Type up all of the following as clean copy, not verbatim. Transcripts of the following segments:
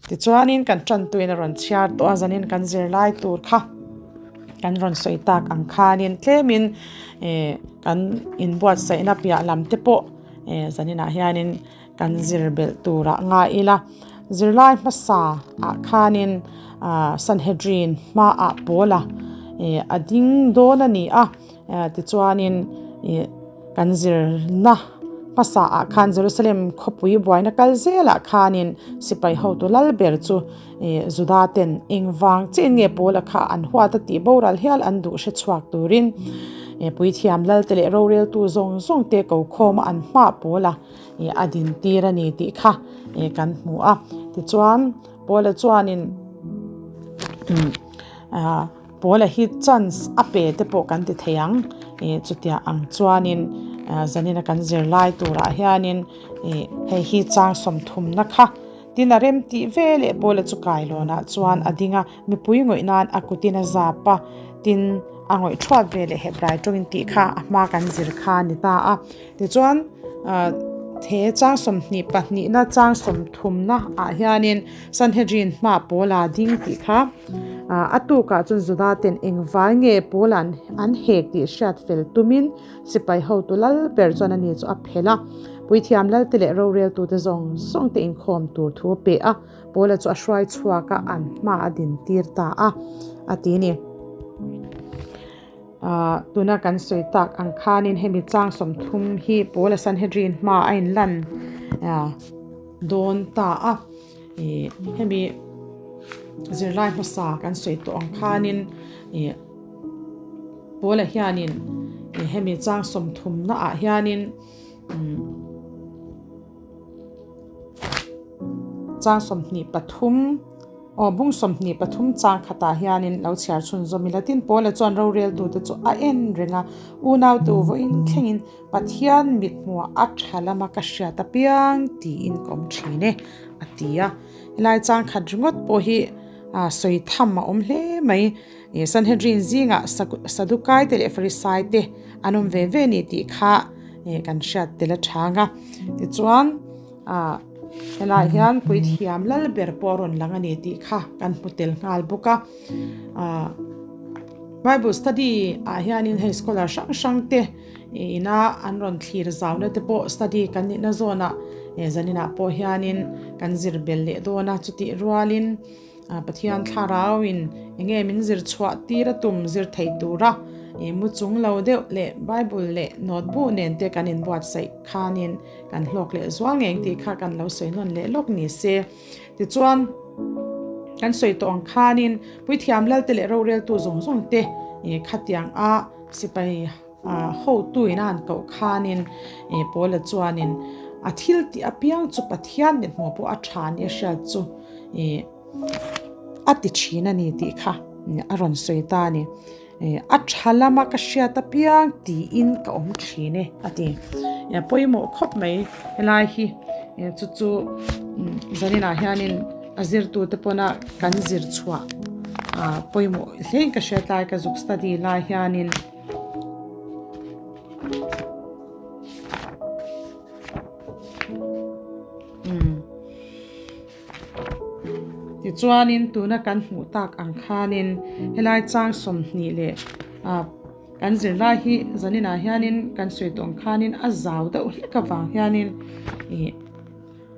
Tichuanin kan tantuin a rawn chhiar tawh a, zanin kan zirlai tur kha kan rawn sawi tak ang khanin tlemin kan inbuatsaihna piah lam te pawh zaninah hianin kan zir belh turah ngai ila. Zirlai hmasa ah khanin Sanhedrin hmaah Paula a ding dawn a ni a. Tichuanin kan zirna hmasa ah khan Jerusalem khawpui buaina kal zelah khanin sipai hotu lal ber chu Juda ten engvang chiah in nge Paula kha an huat a tih boral hial an duh hre chhuak turin puithiam lal te leh roreltu zawng zawng te ko khawm a an hmah Paula a din tir a ni tih kha kan hmu a. Tichuan Paula chuanin Paula hi chance a pe te pawh kan ti thei ang. Ih chutiang ang chuanin zanina kan zirlai turah hianin ih hei hi chang sawmthumna kha tin a rem tih ve leh Paula chu kailawnah chuan a ding a, mipui ngawih nan a kutin a zap a, tin a ngawih thuat ve leh Hebrai tawngin tih kha a hma kan zir kha a ni ta a. Tichuan he chang 22na chang 30na ah hianin Sanhedrin hma Paula ding tih kha a tukah chuan Juda ten engvai nge Paula an hek tih hriat fel tumin sipai hotu lal ber chuan ani chu a phelh a. Puithiam lalte leh roreltute zawng zawng te inkhawm tur thu a pe a, Paula chu a hruai chhuak a, an hma a din tir ta a, a ti ni. Tuna kan sawi tak ang khanin hemi chang 30 hi Paula Sanhedrin hma a inlan dawn ta a. Hemi zirlai hmasa kan sawi tawh ang khanin Paula hianin hemi chang 30 na ah hianin chang 23 Aw, bung 23 chang khatah hianin lo chhiar chhunzawm ila. Tin, Paula chuan roreltute chu a en reng a, Unautu vawiin thlengin Pathian mithmuah a tha lama ka hriat apiang tiin ka awm thin e, a ti a. Helai chang khat ringawt pawh hi sawi tham a awm hle mai. Sanhedrin zingah Sadukaite leh Farisaite an awm ve ve ni tih kha kan hriat tel a chang a. Tichuan. Helaiah hian puithiam lal ber pawh a rawn lang a ni tih kha kan hmu tel nghal bawk a. Bible study ah hianin hei scholar hrang hrang te ina an rawn thlir zauna te pawh study kan nihna zawnah zaninah pawh hianin kan zir bel leh dawn a chutih rualin Pathian thlarauin eng nge min zir chhuah tir a tum zir thei tura ih mu chung lo deuh leh Bible leh notebook nen te kan inbuatsaih khanin kan hlawk leh zual ngei tih kha kan lo sawi nawn leh lawk ni se. Tichuan kan sawi tawh ang khanin puithiam lalte leh roreltu zawng zawng te ih khatiang a sipai hotu in a han koh khanin ih Paula chuanin a thil tih apiang chu Pathian mithmuh pawh a tha ni a hriat chu ih a ti thin a ni tih kha a rawn sawi ta a ni. A tha lama ka hriat apiang tiin ka awm thin e a ti. Pawimawh khawp mai helai hi chu chu zaninah hianin a zirtute pawna kan zir chhuah pawimawh hlein ka hriat lai ka zuk study lai hianin. Tichuanin tuna kan hmuh tak ang khanin helai chang 20 leh kan zirlai hi zaninah hianin kan sawi tawh ang khanin a zau deuh hlek avang hianin ih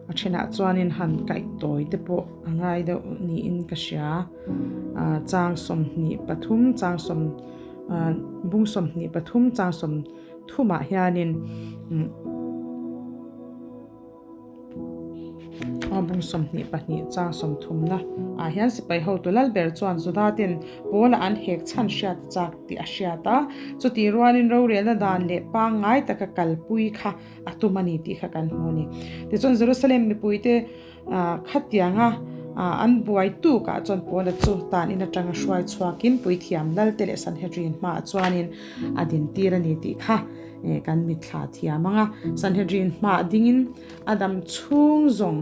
a thenah chuanin han kaih tawi te pawh a ngai deuh niin ka hria chang 23 chang sawm bung 23 chang 30 ah hianin. A bung 22 chang 30 na ah hian sipai hotu lal ber chuan Juda ten Paula an hek chhan hriat chak tih a hriat a, chutih rualin rorelna dan leh pangngai taka kalpui kha a tum a ni tih kha kan hmu a ni. Tichuan Jerusalem mipuite khatianga an buai tukah chuan Paula chu tan in atanga hruai chhuakin puithiam lalte leh Sanhedrin hmaah chuanin a dintir a ni tih kha kan mitthla thiam ang a. Sanhedrin hmaah dingin a dam chhung zawng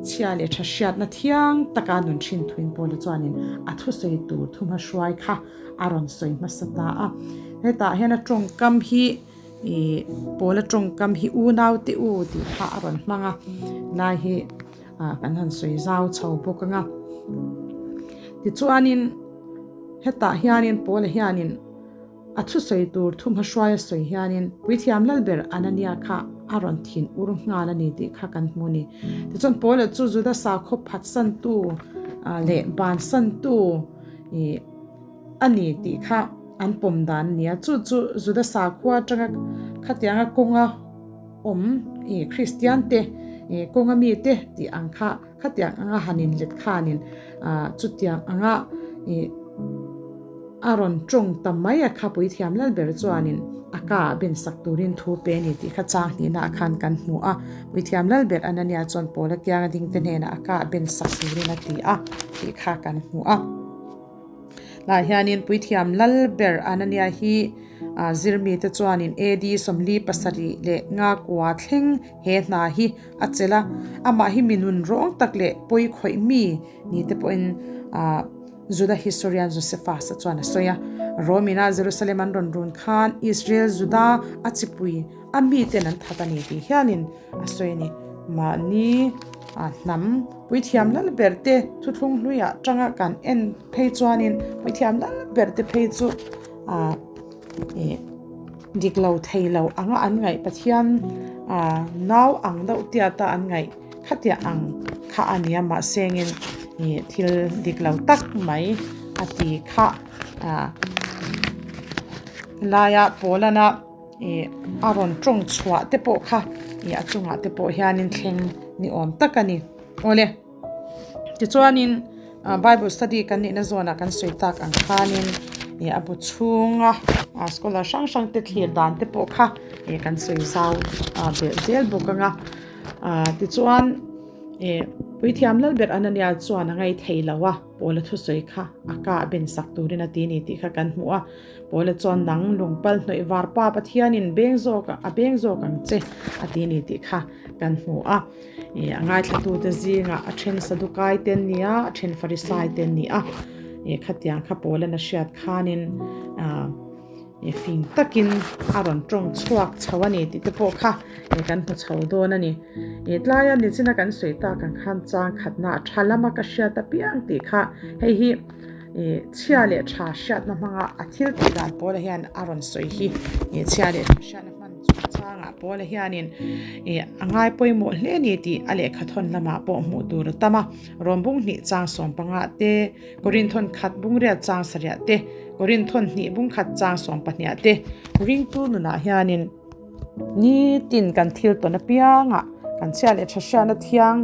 chhia leh tha hriatna thiang taka nun thin thuin Paula chuanin a thusawi tur thumha hruai kha a rawn sawi hmasa ta a. Hetah hian a tawngkam hi ih Paula tawngkam hi unau te u tih kha a rawn hmang a, lai hi. kan han sawi zau chho bawk ang a. Tichuanin hetah hianin Paula hianin a thusawi tur thumhmahruai a sawi hianin Puithiam Lalber Anania kha a rawn thin ur nghal a ni tih kha kan hmu a ni. Tichuan Paula chu Juda sakhaw phatsantu leh bansantu ih a ni tih kha an pawm dan a ni a. Chu chu Juda sakhua atanga khatianga kawnga awm ih Kristian te ih kawnga mite tih ang kha Khatiang anga han inlet khanin chutiang anga ih a rawn tawng ta mai a kha puithiam lal ber chuanin a ka ah ben sak turin thu pe a ni tih kha chang hnihnaah khan kan hmu a. Puithiam lal ber Anania chuan Paula kianga dingte hnenah a ka ah ben sak turin a ti a tih kha kan hmu a. Lah hianin Puithiam lal ber Anania hi zirmite chuanin AD 75 kua thleng he hna hi a chelh a, amah hi mi nun rawng tak leh pawi khawih mi ni te pawhin Juda historian Josephus-a chuan a sawi a. Rome-ina Jerusalem an rawn run khan Israel Juda a chipui a miten an that a ni tih hianin a sawi a ni. Mahni hnam puithiam lal ber te thuthlung hluiah tanga kan en phei chuanin puithiam lal ber te phei chu ah ih dik lo thei lo anga an ngaih Pathian ah nau ang deuh tiata an ngaih khatiah ang kha a nia mahse engin ih thil dik lo tak mai a ti kha ah laia pawlana. Ih a rawn tawng chhuah te pawh kha ih a chungah te pawh hianin thleng ni awm tak a ni. Awle, tichuanin ah bible study kan nihna zawnah kan sawi tak ang khanin ih a bu chhunga ah scholar hrang hrang te thlir dan te pawh kha ih kan sawi zau ah belh zel bawk ang a. Ah tichuan ih puithiam Lalber Anania chuan a ngaithei lo a, Paula thusawi kha a ka a ben sak turin a ti a ni tih kha kan hmu a. Paula chuan nang lungpal hnawih var pa Pathianin beng zawk a beng zawk ang che a ti ni tih kha kan hmu a. Ih a ngaithlatute zingah a then Sadukai te an ni a, a then Farisai te an ni a. Ih khatiang kha Paula'n a hriat khanin ah ih fing takin a rawn tawng chhuak chho a ni tih te pawh kha ih kan hmu chho dawn a ni. Ih tlaia nichina kan sawi tak ang khan chang khatna a tha lama ka hriat apiang tih kha hei hi Ih chhia leh tha hriatna hmanga a thil tih dan pawla hian a rawn sawi hi ih chhia leh tha hriatna hman chungchangah pawla hianin ih a ngai pawimawh hle a ni tih a lehkha thawn lamah pawh hmuh tur a tam a. Rawm bung hnih chang sawm panga te, Korin thawn khat bung riat chang sarih te, Korin thawn hnih bung khat chang sawm pahnih te ringtu nunah hianin nitin kan thil tawn apiangah kan chhia leh tha hriatna thiang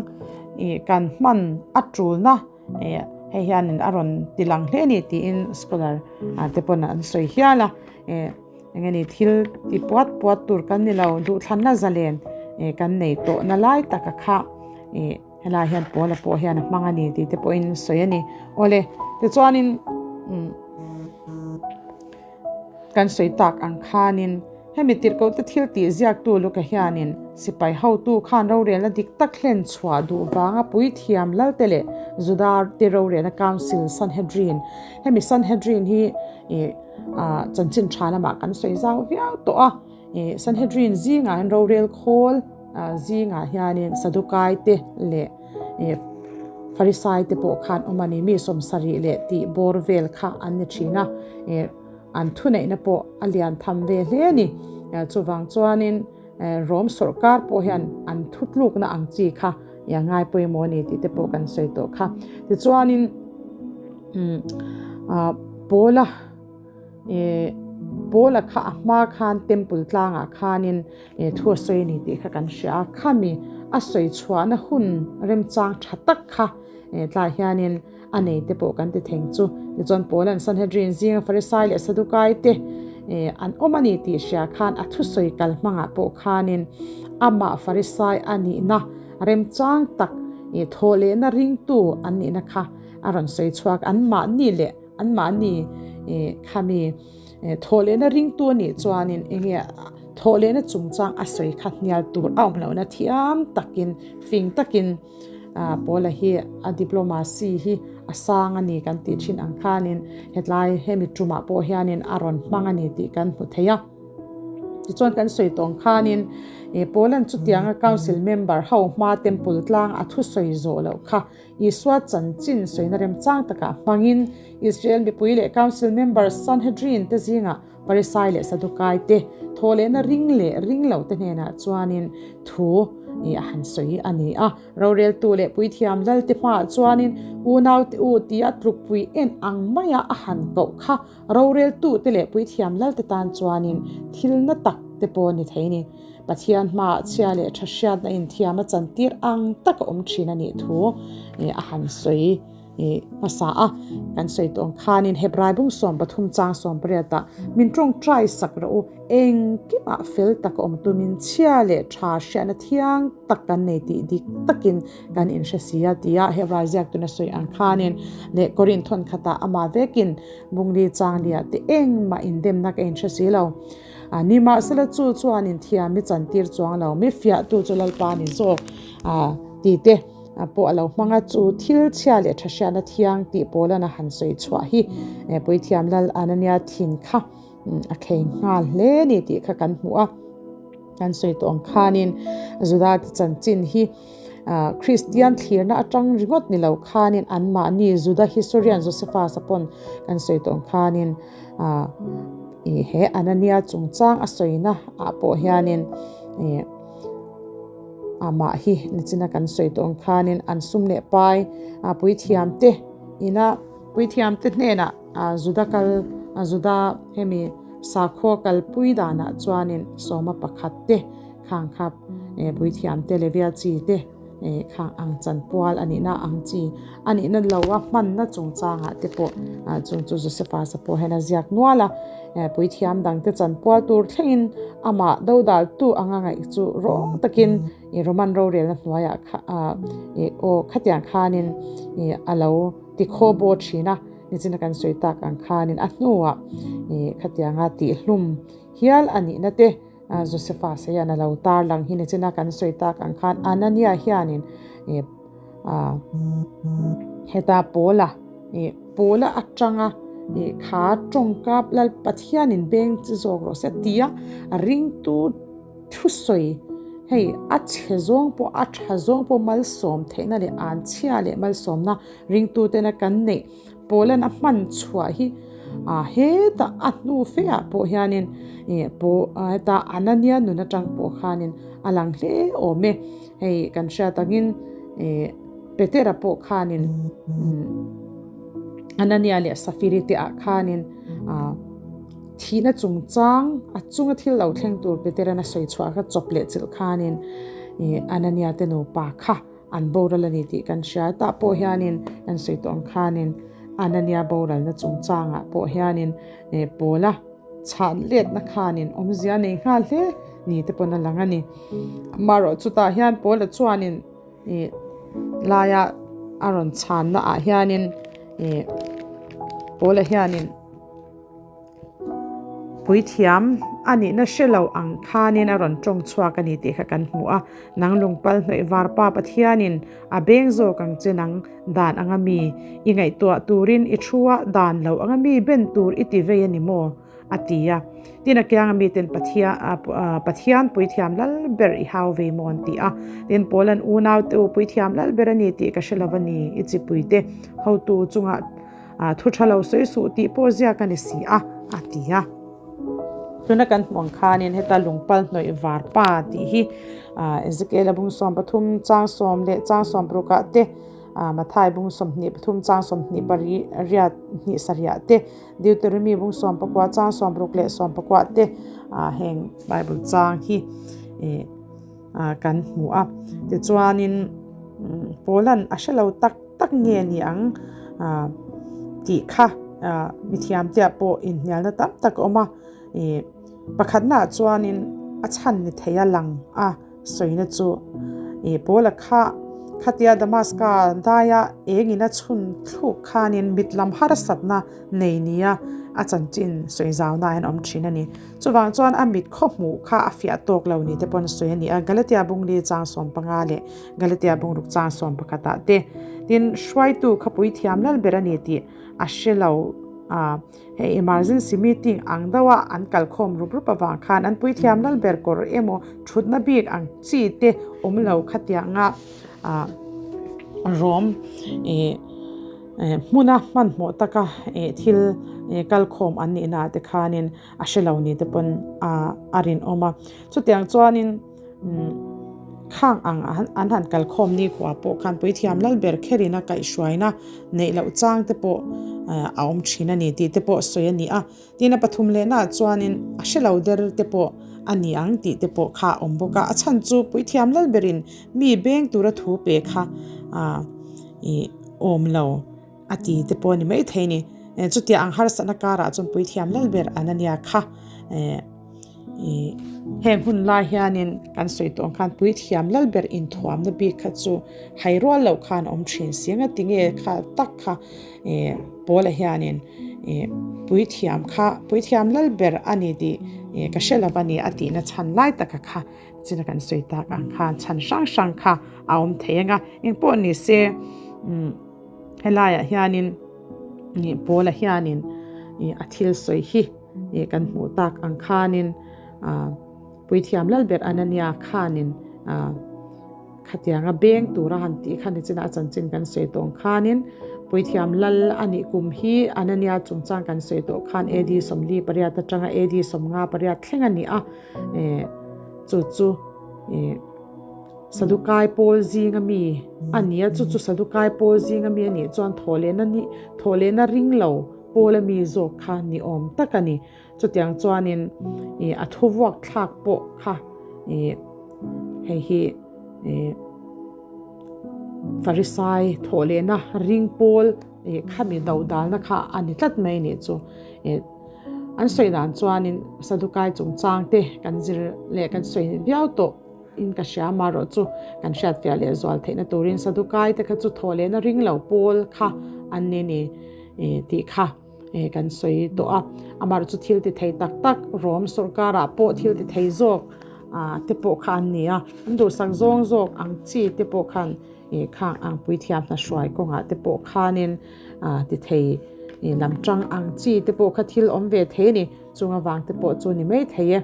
ih kan hman a tulna Ih hei hianin a rawn ti lang hle a ni tiin scholar ah te pawn an sawi hial a ih eng nge ni thil ti puat puat tur kan ni lo duhthlanna zalen ih kan nei tawh na lai taka kha ih helai hian pawla pawh hian a hmang a ni tih te pawhin sawi a ni awle tichuanin umm Kan sawi tak ang khanin hemi tirhkohte thil tih ziaktu Luka hianin sipai hotu khan rorelna dik tak hlen chhuah duh vanga puithiam Lalte leh Juda te rorelna Council Sanhedrin hemi Sanhedrin hi ih chanchin tha lamah kan sawi zau viau tawh a ih Sanhedrin zingah hian rorel khawl zingah hianin Sadukai te leh ih Farisai te pawh khan awm a ni mi sawmsarih leh tih bawr vel kha an ni thin a ih an thuneihna pawh a lian tham ve hle a ni. Chuvang chuanin Rom sawrkar pawh hian an thutlukna ang chi kha i a ngai pawimawh a ni tih te pawh kan sawi tawh kha. Tichuanin Paula Paula kha a hma khan temple tlangah khanin thu a sawi a ni tih kha kan hria a, khami a sawi chhuahna hun remchang tha tak kha tlaiah hianin A nei te pawh kan ti theng chu. Tichuan Paula'n Sanhedrin zinga Farisai leh Sadukai te an awm a ni tih hria khan a thusawi kal hmangah pawh khanin amah Farisai a nihna remchang tak thawh lehna ringtu an nihna kha a rawn sawi chhuak. Anmahni leh anmahni khami thawh lehna ringtu a nih chuanin enge thawh lehna chungchang a sawi kha hnial tur a awm lohna thiam takin fing takin Paula hi a diplomacy hi a sang a ni kan tih thin ang khanin hetlai hemi tumah pawh hianin a rawn hmang a ni tih kan hmu thei a. Tichuan kan sawi tawng khanin Paula'n chutianga Council member ho hma Temple tlang a thusawi zawh loh kha Isua chanchin sawina remchang takah hmangin Israel mipui leh Council member Sanhedrin te zingah Pharisai leh Sadukai te thawhlehna ring leh ring lo te hnenah chuanin thu a han sawi a ni a. Roreltu leh puithiam lal te hmaah chuanin unaute u tia tlukpui en ang maia a han koh kha roreltu te leh puithiam lal te tan chuanin thil na tak te pawh ni thei ni. Pathian hmaah chhia leh tha hriatna inthiam a chantir ang tak a awm thin a nih thu a han sawi hmasa a. Kan sawi tawh ang khanin Hebrai bung 13 chang 18 ah min tawngtai sak rawh u, engkimah fel tak a awm tumin chhia leh tha hriatna thiang tak kan nei tih dik takin kan inhre si a tia Hebrai ziaktuna sawi ang khanin leh Korinth thawn khatah amah vekin bungli chang liah te engmah indemna ka inhre si lo. A nimahsela chu chuan inthiam i chantir chuang lo, mi fiahtu chu Lalpa ni zawk a ti te pawh a lo hmang a, chu thil chhia leh tha hriatna thiang tih pawlan a han sawi chhuah hi Puithiam Lal Anania thin kha a khei nghal hle ni tih kha kan hmu a. Kan sawi tawh ang khanin Juda te chanchin hi Kristian thlirna atang ringawt ni lo khanin anmahni Juda historian Josephus-a pawn kan sawi tawh ang khanin he Anania chungchang a sawina ah pawh hianin amah hi nichina kan sawi tawh ang khanin an sum leh pai puithiam te ina puithiam te hnenah Juda kal Juda hemi sakhaw kalpui danah chuanin sawma pakhat te khang kha puithiam te Levia chi te khang ang chanpual a nihna ang chi a nihna lo a hmanna chungchangah te pawh chung chu Josefa sa pawh hian a ziak nual a puithiam dang te chanpual tur thlengin amah dodaltu anga ngaih chu rawng takin Roman rorelna hnuaiah kha aw khatiang khanin a lo ti khaw baw thin a, nichina kan sawi tak ang khanin a hnuah khatianga tihhlum hial a nihna te Josephus hian a lo tar lang hi nichina kan sawi tak ang khan Anania hianin heta Paula Paula atanga kha tawngka Lal Pathianin beng chi zawk rawh se tia ringtu Thusawi, Hei, a chhe zawng pawh, a tha zawng pawh malsawm theihna leh an chhia leh malsawmna ringtutena kan neih Paula'n a hman chhuah hi hetah a hnu feah pawh hianin hetah Anania nun atang pawh khanin a lang hle awm e. Hei kan hriat angin Petera pawh khanin Anania leh Safiri te ah khanin Thihna chungchang a chunga thil lo thleng tur Peteran a sawi chhuah kha chawp leh chilh khanin Anania te nupa kha an boral a ni tih kan hria. Tah pawh hianin kan sawi tawh ang khanin Anania boralna chungchangah pawh hianin Paula chhan letna khanin awmzia nei nghal hle ni te pawn a lang a ni. Amaherawh chutah hian Paula chuanin laia a rawn chhanna ah hianin Paula hianin Puithiam a nihna hre lo ang khanin a rawn tawng chhuak a ni tih kha kan hmu a. Nang lungpal hnawih varpa Pathianin a beng zawk ang che nang dan anga mi i ngaihtuah turin i thu a dan lo anga mi ben tur i ti vei a ni maw? a ti a. Tin a kianga miten Pathian puithiam lal ber i hau vei maw an ti a. Tin Paula'n unaute u puithiam lal ber a ni tih ka hre lo a ni i chipuite hotu chungah Thu tha lo sawi suh tih pawh ziak a ni si a, a ti a. Tuna kan hmuh ang khanin heta lungpal hnawih var pa tih hi Ezekiel-a bung 13 chang sawm leh chang 60 ah te, Mathai bung 23 chang 20 pari riat hnih sarih ah te, Deuteronomy bung 19 chang 60 leh 19 ah te heng Bible chang hi kan hmu a. Tichuanin Paula'n a hre lo tak tak nge ni ang tih kha mithiam te ah pawh inhnialna tam tak a awm a, ih pakhatna ah chuanin a chhan ni thei a lang a sawina chu ih Paula kha khatia Damaska daia engin a chhun thluk khanin mit lam harsatna nei nia a chanchin sawi zauna hian a awm thin a ni. Chuvang chuan a mit khaw hmuh kha a fiah tawk lo ni te pawn sawi a ni a, Galatia bungli chang 15 leh Galatia bungruk chang 11 ah te tin hruaitu kha puithiam lal ber a ni tih a hre lo Hei emergency meeting ang deuha an kalkhawm rup rup avang khan an puithiam lal ber kawr emaw thutna bik ang chi te awm lo khatianga ah rawm ih hmuna hmanhmawh taka ih thil kalkhawm an nih naah te khanin a hre lo ni te pawn ah a rinawm a chutiang chuanin umm khang ang an han kalkhawm ni khua pawh khan puithiam lal ber kherin a kaihhruaina neih loh chang te pawh a awm thin a ni tih te pawh sawi a ni a tin a pathum leh naah chuanin a hre lo der te pawh a ni ang tih te pawh kha a awm bawk a a chhan chu puithiam lal berin mi beng tura thu pe kha ah ih awm lo. A ti te pawh a ni maithei a ni. Chutia ang harsatna karah chuan puithiam lal ber an a nia kha. Heng hun lai hianin kan sawi tawh ang khan puithiam lal ber inthuamna bik kha chu hai rual loh khan a awm thin si ang a tinge kha tak kha Paula hianin puithiam kha puithiam lal ber a ni tih ka hre lo a ni a tihna chhan lai taka kha China kan sawi tak ang khan chhan hrang hrang kha a awm thei ang a engpawh ni se. Helaiah hianin ih Paula hianin ih a thil sawi hi ih kan hmuh tak ang khanin ah puithiam Lalber Anania khanin ah khatianga beng tura han tih kha nichina a chanchin kan sawi tawh ang khanin puithiam Lal a nih kum hi Anania chungchang kan sawi tawh khan AD 48 atanga AD 58 thleng a ni a eh chu chu ih. Sadukai pawl zinga mi a ni a, chu chu Sadukai pawl zinga mi a nih chuan thawhlehna ni thawhlehna ring lo pawl a mi zawk kha ni awm tak a ni. Chutiang chuanin ih a thu vuak thlak pawh kha ih hei hi ih Farisai thawhlehna ring pawl ih khami do dalna kha a ni tlat mai nih chu ih an sawi dan chuanin Sadukai chungchang te kan zir leh kan sawi viau tawh. In ka hria amaherawh chu kan hriat fiah leh zual theihna turin Sadukai te kha chu thaw lehna ring lo pawl kha an ni ni tih kha kan sawi tawh a. Amaherawh chu thil ti thei tak tak Rom sawrkarah pawh thil ti thei zawk te pawh kha an ni a, an duhsak zawng zawk ang chi te pawh khan khang ang puithiam hna hruai kawngah te pawh khanin ti thei lam tang ang chi te pawh kha thil awm ve thei a ni. Chung avang te pawh chu ni mai thei e.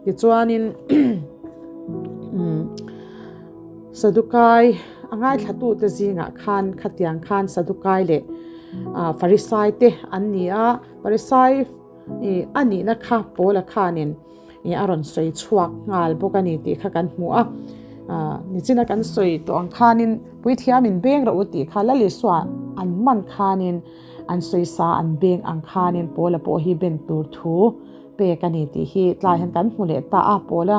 Tichuanin Sadukai a ngaithlatute zingah khan khatiang khan Sadukai leh Farisai te an ni a, Farisai a nihna kha Paula khanin a rawn sawi chhuak nghal bawk a ni tih kha kan hmu a. Nichina kan sawi tawh ang khanin Puithiamin beng rawh u tih kha Lal Isua an man khanin An sawisa an beng ang khanin Paula pawh hi ben tur thu pek a ni tih hi tlai hian kan hmu leh ta a. Paula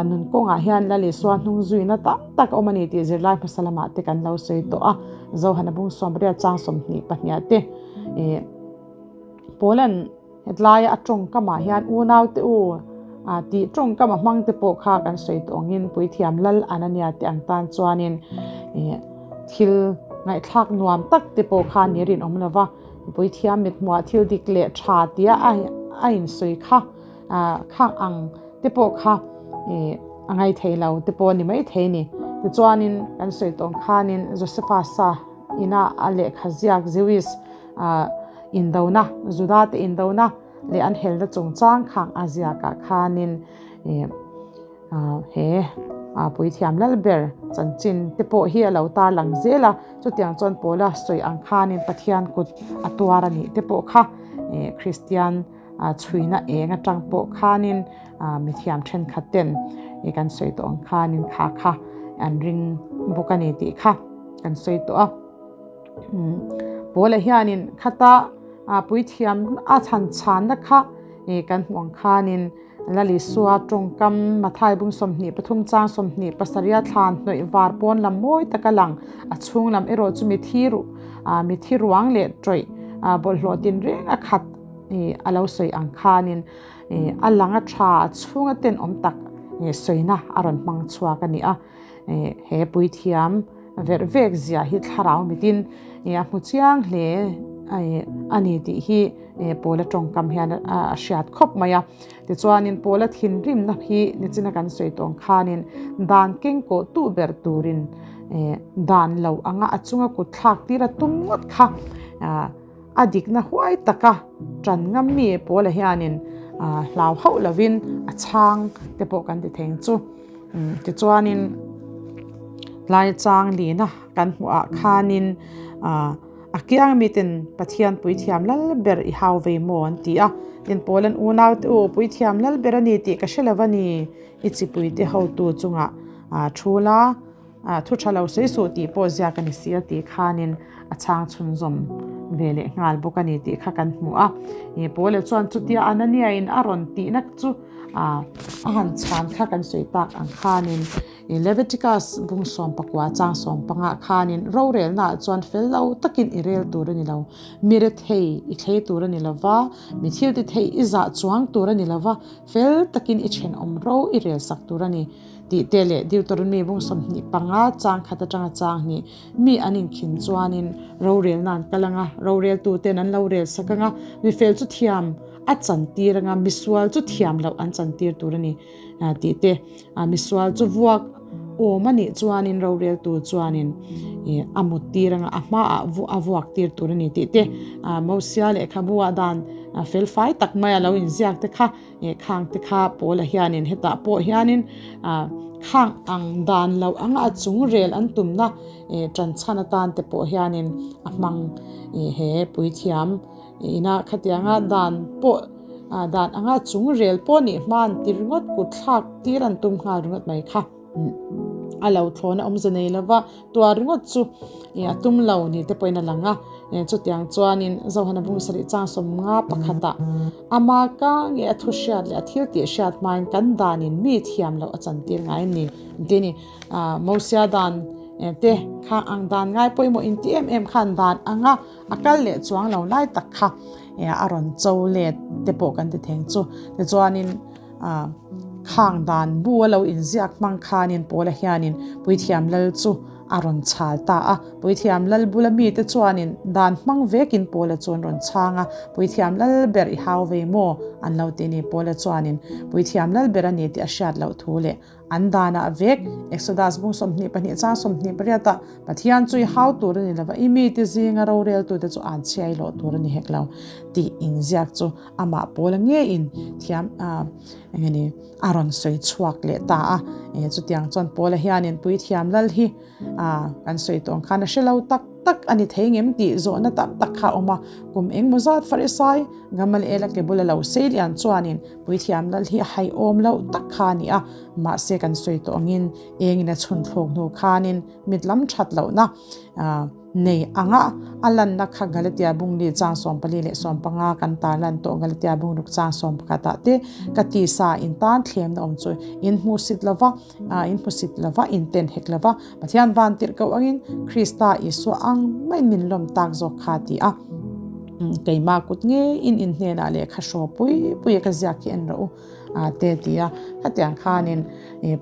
nun kawngah hian Lal Isua hnung zuina tam tak a awm a ni tih zirlai hmasa lamah te kan lo sawi tawh a. Zohana bung sawmriat chang 22 ah te Paula'n Hetlaia a tawngkamah hian unaute u tih tawngkam a hmang te pawh kha kan sawi tawh angin Puithiam Lal Anania te ang tan chuanin thil ngaihthlak nuam tak te pawh kha ni rinawm lo va, Puithiam mithmuah thil dik leh tha tia a insawi kha khang ang te pawh kha a ngaithei lo te pawh a ni maithei a ni. Tichuanin kan sawi tawh ang khanin Josephus-a ina a lehkha ziak Jewish Indona, Juda te indona leh an helna chungchang khang a ziakah khanin he Puithiam Lalber chanchin te pawh hi a lo tarlang zel a, chutiang chuan Paula sawi ang khanin Pathian kut a tuar a nih te pawh kha Kristian chhuina eng atang pawh khanin mithiam thenkhat ten kan sawi tawh ang khanin kha kha an ring bawk a ni tih kha kan sawi tawh a. Paula hianin khata puithiam a chhan chhanna kha kan hmuh ang khanin Lal Isua tawngkam Mathai bung 23 chang 27 thlan hnawih var pawn lam mawi taka lang a chhung lam erawh chu mithi mithi ruang leh tawih bawlhhlawh tinreng a khat a lo sawi ang khanin a lang a tha a chhunga tenawm tak sawina a rawn hmang chhuak a ni a. He puithiam verh vek zia hi thlarau mitin a hmu chiang hle a ni tih hi Paula tawngkam hian a hriat khawp mai a. Tichuanin Paula thinrimna hi nichina kan sawi tawng khanin dan keng kawh tu ber turin dan lo anga a chunga kut thlak tir a tum ngawt kha. a dikna huai taka ṭan ngam mi Paula hianin hlau hauh lovin a chhang te pawh kan ti thei ang chu. Tichuanin tlai chang lina kan hmuh ah khanin a kiang miten Pathian puithiam lal ber i hau vei maw an ti a. Tin Paula'n unau te u puithiam lal ber a ni tih ka hre lo a ni, i chipuite hotu chungah thu la. Thu tha lo sawi suh tih pawh ziak a ni si a tih khanin a chhang chhunzawm ve leh nghal bawk a ni tih kha kan hmu a. Paula chuan chutia Anania-in a rawn tihna chu a han chhan kha kan sawi tak ang khanin Leviticus bung 14 chang 15 khanin rorelnaah chuan fel lo takin i rel tur a ni lo, mi rethei i thlei tur a ni lo va, mi thil ti thei i zah chuang tur a ni lo va, fel takin i thenawm ro i relsak tur a ni. Tih te leh Deuteronomy bung 25 chang khat atanga chang hnih mi an inkhin chuanin rorelna an kal anga, roreltuten an lo rel sak anga, mifel chu thiam a chantir anga, misual chu thiam loh an chantir tur a ni tih te, misual chu vuak awm a nih chuanin roreltu chuanin a muttir anga, a hmaah a vuak tir tur a ni tih te, Mosia lehkhabu-ah dan felfai tak maia lo inziak te kha. Eh khang te kha Paula hianin hetah pawh hianin ah khang ang dan lo anga a chung rel an tumna eh tan chhan atan te pawh hianin a hmang eh he puithiam ina khatianga dan pawh ah dan anga chung rel pawh nih hman ti ringawt kut thlak tir an tum nghal ringawt mai kha. A lo thlawna awmze nei lova tuar ringawt chu ih a tum lo ni te pawhin a lang a, chutiang chuanin Zohana bung sarih chang 50 pakhatah ama ka nge a thu hriat leh a thil tih hriat hmain kan danin mi thiam loh a chantir ngai a ni an ti a ni. Ah Mosia dan te kha ang dan ngai pawimawh inti em em khan dan anga a kal leh chuang lo lai tak kha a rawn cho let te pawh kan ti theng chu. Tichuanin. A khang dan bu a lo inziak hmang khanin Paula hianin Puithiam Lal chu a rawn chhal ta a. Puithiam Lal bula mite chuanin dan hmang vekin Paula chu an rawn chhang a, Puithiam Lal ber i hau vei maw? an lo ti ni. Paula chuanin Puithiam Lal ber a ni tih a hriat loh thu leh an danah vek Exodus bung 22 chang 28 ah Pathian chu i hau tur a ni lova, i mite zinga roreltute chu an chhiai loh tur a ni hek lo tih inziak chu Amah Paula ngeiin thiam eng nge ni a rawn sawi chhuak leh ta a. Chutiang chuan Paula hianin puithiam lal hi kan sawi tawh ang khan a hre lo tak tak a ni thei ngem tih zawhna tam tak kha a awm a. Kum engmaw zat Farisai Gamaliela ke bula lo sei lian chuanin puithiam lal hi a haihawm loh tak kha a ni a. Mahse kan sawi tawh angin engin a chhun thlawk hnu khanin mit lam that lohna Nei anga a lanna kha Galatia bung li chang 14 leh 15 kan tar lan tawh Galatia bung ruk chang 11 ah te ka tisa in tan thlemna awm chu in hmuhsit lova in hmusit lova in ten hek lova Pathian van tirh koh angin Krista Isua ang maiin min lawm tak zawk kha ti a keimah kut ngeiin in hnenah lehkha hraw pui pui a ka ziak hi en rawh u te ti a khatiang khanin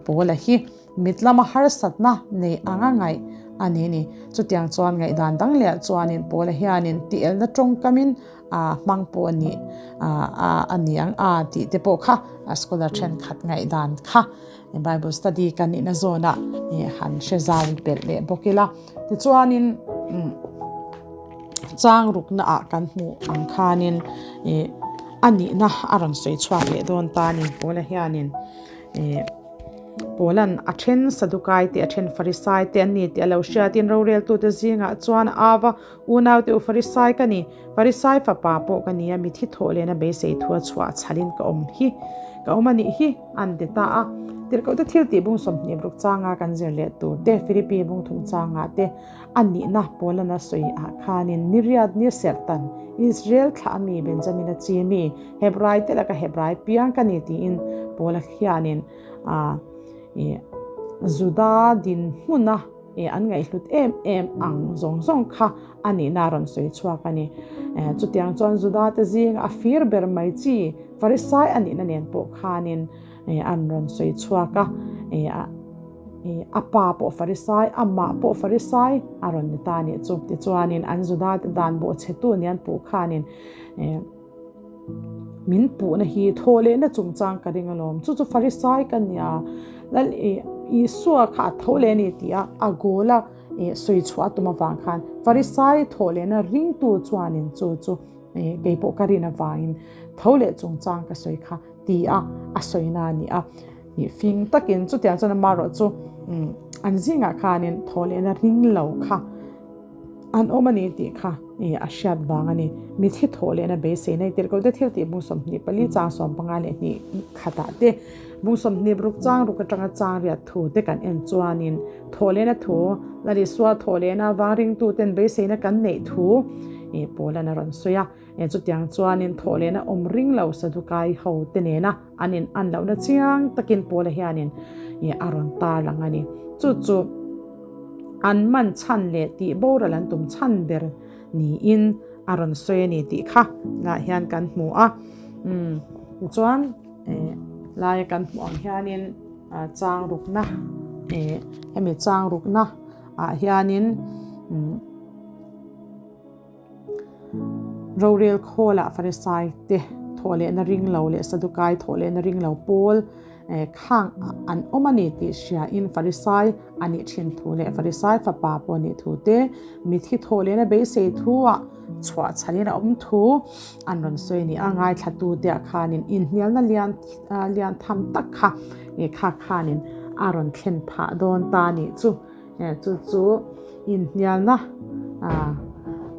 Paula hi Mit lama harsatna nei anga ngaih a ni ni. Chutiang chuan ngaihdan dang leh chuanin Paula hianin tielna tawngkamin a hmang pawh a nih a ni ang a tih te pawh kha scholar thenkhat ngaihdan kha Bible study kan nihna zawnah han hre zau belh leh bawk ila. Tichuanin chang ruknaah kan hmuh ang khanin a nihna a rawn sawi chhuak leh dawn ta a ni Paula hianin. Paula'n a then Sadukai te, a then Farisai te an ni tih a lo hriatin roreltute zingah chuan a au a, Unaute u Farisai ka ni, Farisai fapa pawh ka ni a, mithi thawh lehna beisei thu a chhuah chhalin ka awm hi, ka awm a nih hi, an ti ta a. Tirhkohte thil tih bung 26 changa kan zir leh tur te, Filipi bung thum changah te a nihna Paula'n a sawi ah khanin niriat ni serhtan Israel thlah a mi Benjamina chi mi, Hebrai te laka Hebrai piang ka ni tiin Paula hianin Juda dinhmuna an ngaihhlut em em ang zawng zawng kha a nihna a rawn sawi chhuak a ni. Chutiang chuan Juda te zinga a fir ber mai chi Farisai a nihna nen pawh khanin an rawn sawi chhuak a. A pa pawh Farisai, amah pawh Farisai a rawn ni ta a nih chu. Tichuanin an Juda te dan bawhchhetu ni an puh khanin Min puhna hi thaw lehna chungchang ka ring alawm. Chu chu Farisai ka nia, Lal Isua kha a tho leh a ni tih a, a goal a, sawi chhuah a tum avang khan Farisai thawh lehna ringtu chuanin chu chu kei pawh ka rin avangin tho leh chungchang ka sawi kha ti a a sawina a ni a. Fing takin chutiang chuan amaherawh chu an zingah khanin thaw lehna ring lo kha an awm a ni tih kha a hriat vang a ni. Mithi thaw lehna beiseina i tirh ko te thil tih bung 24 chang 52 khatah te bung 26 chang ruk atanga chang riat thu te kan en chuanin thaw lehna thu Lal Isua thaw lehna avang ringtuten beiseina kan neih thu Paula'n a rawn sawi a. Chutiang chuanin thawh lehna awm ring lo Sadukai ho te nena an in an lohna chiang takin Paula hianin a rawn tarlang a ni. Chu chu an man chhan leh tih boral an tum chhan ber niin a rawn sawi a ni tih kha lah hian kan hmu a. Tichuan laia kan hmuh ang hianin chang rukna hemi chang rukna ah hianin Rorel khawlah Farisai te thawh lehna ring lo leh Sadukai thawh lehna ring lo pawl khang an awm a ni tih hriain Farisai a nih thin thu leh Farisai fapa pawh a nih thu te, mithi thawh lehna beisei thuah chhuah chhalin a awm thu an rawn sawi a ni a. Ngaithlatute ah khanin inhnialna lian lian tham tak kha kha khanin a rawn thlen phah dawn ta a nih chu. Chu chu inhnialna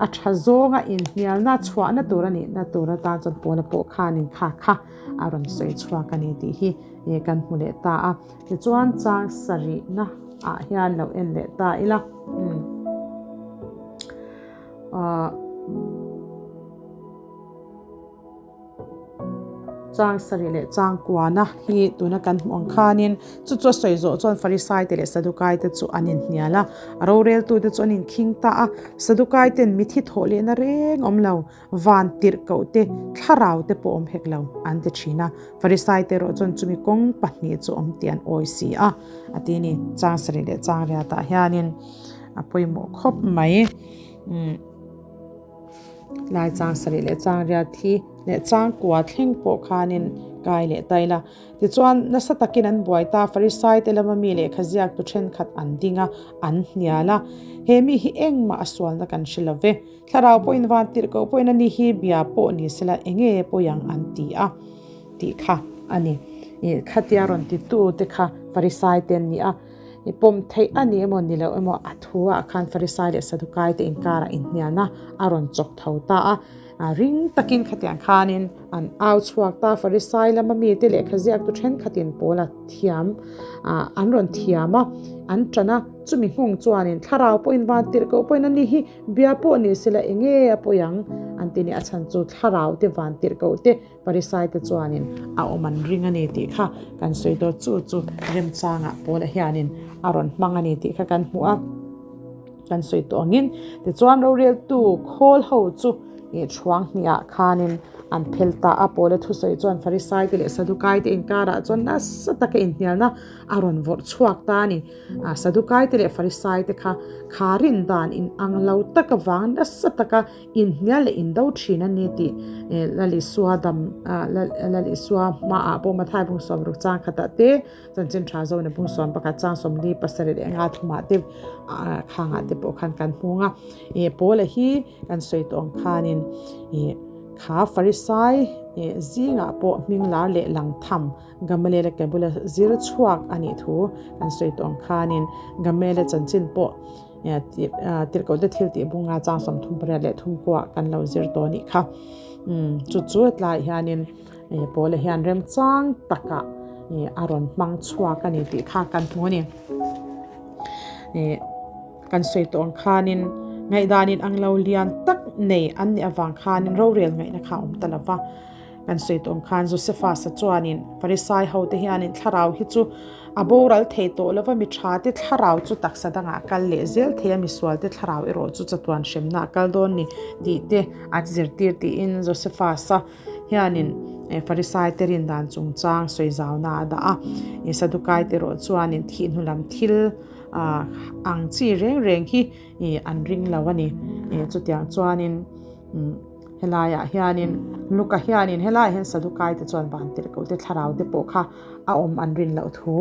a tha zawnga inhnialna chhuahna tur a nihna tur atan chuan Paula pawh khanin kha kha a rawn sawi chhuak a ni tih hi kan hmu leh ta a. Tichuan chang sarihna ah hian lo en leh ta ila. Chang sarih leh chang kuana hi tuna kan hmuh ang khanin chu chu a sawi zawh chuan Farisai te leh Sadukai te chu an inhnial a, a roreltu te chu an inkhing ta a, Sadukai ten mithi thawh lehna reng awm lo, van tirh koh te, thlarau te pawh awm hek lo an ti thin a, Farisai te erawh chuan chumi kawng pahnih chu awm tih an awi si a, a ti a ni. Chang sarih leh chang riatah hianin a pawimawh khawp mai. Lai chang sarih leh chang riat thi leh chang kua thleng pawh khanin kai leh ta ila. Tichuan, nasa takin an buai ta, Farisai te lama mi lehkha ziaktu thenkhat an ding a, an hnial a. He mi hi engmah a sualna kan hre lo ve. Thlarau pawhin van tirh koh pawhin ani hi bia pawh ni sela enge pawi ang an ti a tih kha a ni. Khatia rawn titu te kha Farisai te an ni a. I pawm theih a ni emaw ni loh emaw a thu ah khan Farisai leh Sadukai te inkarah inhnialna a rawn chawk tho ta a. Ring takin khatiang khanin an au chhuak ta. Farisai lama mite lehkha ziaktu thenkhatin Paula thiam an rawn thiam a, an tan a. Chumi nghawng chuanin thlarau pawhin van tirh koh pawhin a ni hi bia pawh ni sela enge a pawi ang an ti ni. A chhan chu thlarau te van tirh koh te Parisaite chuanin a awm an ring a ni tih kha kan sawi dawn. Chu chu remchangah Paula hianin a rawn hmang a ni tih kha kan hmu a, kan sawi tawh angin. Tichuan roreltu khawl ho chu ih thuang hnihah khanin an phel ta a. Paula thusawi chuan Farisaite leh Sadukaite inkarah chuan nasa taka inhnialna a rawn vawrh chhuak ta a ni. Sadukaite leh Farisaite kha kha rin dan inang lo tak avang nasa taka Inhnial leh indo thin a ni tih Lal Isua dam Lal Isua hmaah pawh Mathai bung 60 chang khatah te chanchin tha Zona bung 11 chang 47 leh enga thumah te khangah te pawh khan kan hmung a. Paula hi kan sawi tawh ang khanin kha Farisai zingah pawh hming lar leh lang tham Gamaliel-a ke bula zir chhuak a nih thu kan sawi tawh ang khanin Gamaliel-a chanchin pawh Tirhkohte thil tih bunga chang 38 leh thum kuah kan lo zir tawh anih kha. Chu chu tlaiah hianin Paula hian remchang takah a rawn hmang chhuak a ni tih kha kan hmu a ni. Kan sawi tawh ang khanin ngaihdanin ang lo lian tak nei an nih avang khanin rorel ngaihna kha a awm ta lo va. Kan sawi tawh ang khan Josephus-a chuanin Farisai hote hianin thlarau hi chu a boral thei tawh lo va, mi thate thlarau chu taksa dangah a kal leh zel thei a, misualte thlarau erawh chu chatuan hremna a kal dawn ni tih te an zirtir tiin Josephus-a hianin Farisai te rin dan chungchang sawi zauna a dah a. Sadukai te erawh chuanin thih hnu lam thil ang chi reng reng hi an ring lo a ni. Chutiang chuanin. Helaiah hianin Luka hianin helaiah hian Sadukai te chuan van tirhkoh te thlarau te pawh kha a awm an rin loh thu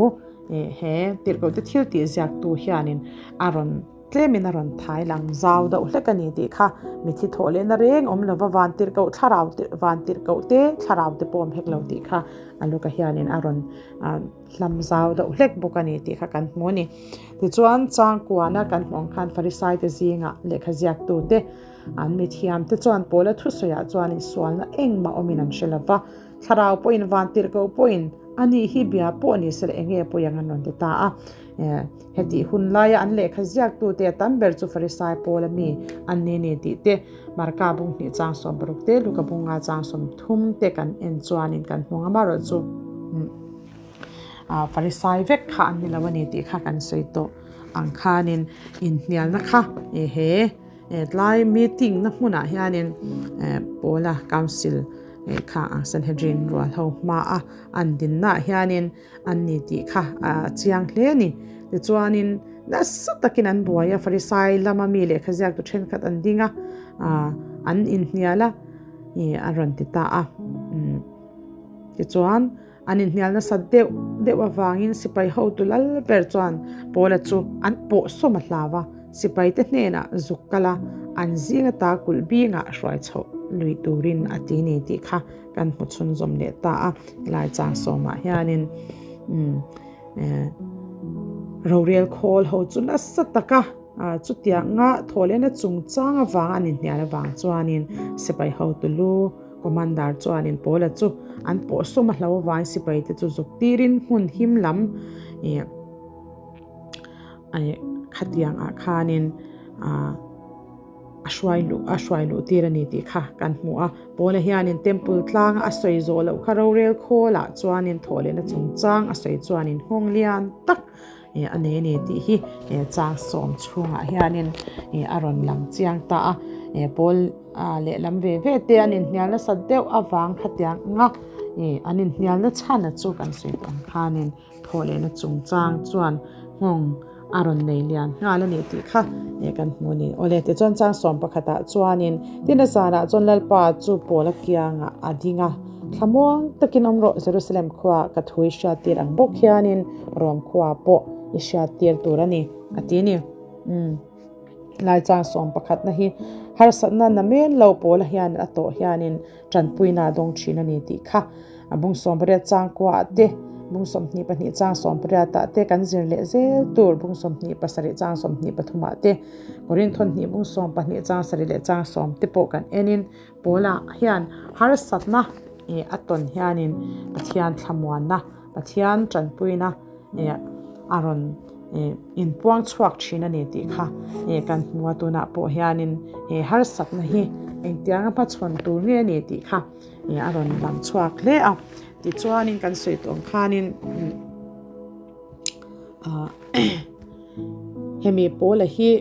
he tirhkoh te thil tih ziaktu hianin a rawn. Tlemin a rawn thai lang zau deuh hlek a ni tih kha mithi thawh lehna reng awm lova vantirhkoh thlarau te vantirhkoh te thlarau te pawh awm hek lo tih kha a luka hianin a rawn hlam zau deuh hlek bawk a ni tih kha kan hmu a ni. Tichuan changkuana kan hmuh ang khan Farisai te zingah lehkha ziaktu te an mithiam te chuan Paula thusawiah chuanin sualna engmah awmin an hre lova, thlarau pawhin vantirhkoh pawhin a nih hi bia pawh ni sela eng nge pawi ang an rawn ti ta a. Hetih hun laia an lehkha ziaktute a tam ber chu Farisai Paula mi an ni ni tih te, Marka bung hnih chang 60 te, Luka bung nga chang 30 te kan en chuanin kan hmu ang amaherawhchu Farisai vek kha an ni lo a ni tih kha kan sawi tawh ang khanin inhnialna kha he tlai meeting na hmunah hianin Paula Council kha ang Sanhedrin rual ho hmaa an dinnaah hianin an ni tih kha a chiang hle a ni. Tichuanin nasa takin an buai a, Farisai lama mi lehkha ziaktu thenkhat an ding a, an inhnial a, a rawn ti ta a. Tichuan an inhnial nasa deuh deuh avangin sipai hotu lal ber chuan Paula chu an pawh sawm a hlau a, sipaite hnenah zuk kal a, an zing ata kulh bingah hruai chhoh lui turin a ti ni tih kha kan hmu chhunzawm leh ta a helai chang sawmah hianin umm eh rorel khawl ho chu nasa taka ah chutianga thawhlehna chungchang avanga an inhnial avang chuanin sipai hotu lu commander chuanin Paula chu an pawh sawm a hlo avangin sipai te chu zuk tirin hmun him lam ih khatiang ah khanin ah. a hruai luh a hruai luh tir a ni tih kha kan hmu a. Paula hianin temple tlanga a sawi zawh loh kha rorel khawlah chuanin thawhlehna chungchang a sawi chuanin nghawng lian tak a nei a ni tih hi chang sawm chhungah hianin a rawn lang chiang ta a. Paul lehlam ve ve te an inhnial nasa deuh avang khatiang anga an inhnialna chhana chu kan sawi tawh ang khanin Thawhlehna chungchang chuan nghawng a rawn nei lian nghal a ni tih kha kan hmu a ni. Awle, tichuan chang sawm pakhatah chuanin tina zanah chuan Lalpa chu Paul a kiangah a ding a, Thlamuang takin awm rawh, Jerusalem khua ka thu i hriattir ang bawk hianin Rom khua pawh i hriattir tur a ni, a ti a ni. Umm. Lai chang sawm pakhatna hi harsatna namen lo Paula hian a tawh hianin Tanpuina a dawng thin a ni tih kha a bung 80 changkuaah te, bung 22 chang 80 ah te kan zir leh zel tur, bung 27 chang 23 ah te, Korinthon hnih bung 12 chang 7 leh chang 10 te pawh kan enin Paula hian harsatna a tawn hianin Pathian thlamuanna, Pathian tanpuina a rawn inpuang chhuak thin a ni tih kha kan hmu a, tunah pawh hianin he harsatna hi engtianga hmachhawn tur nge a ni tih kha a rawn lang chhuak hle a. Tichuanin kan sawi tawh ang khanin hemi Paula hi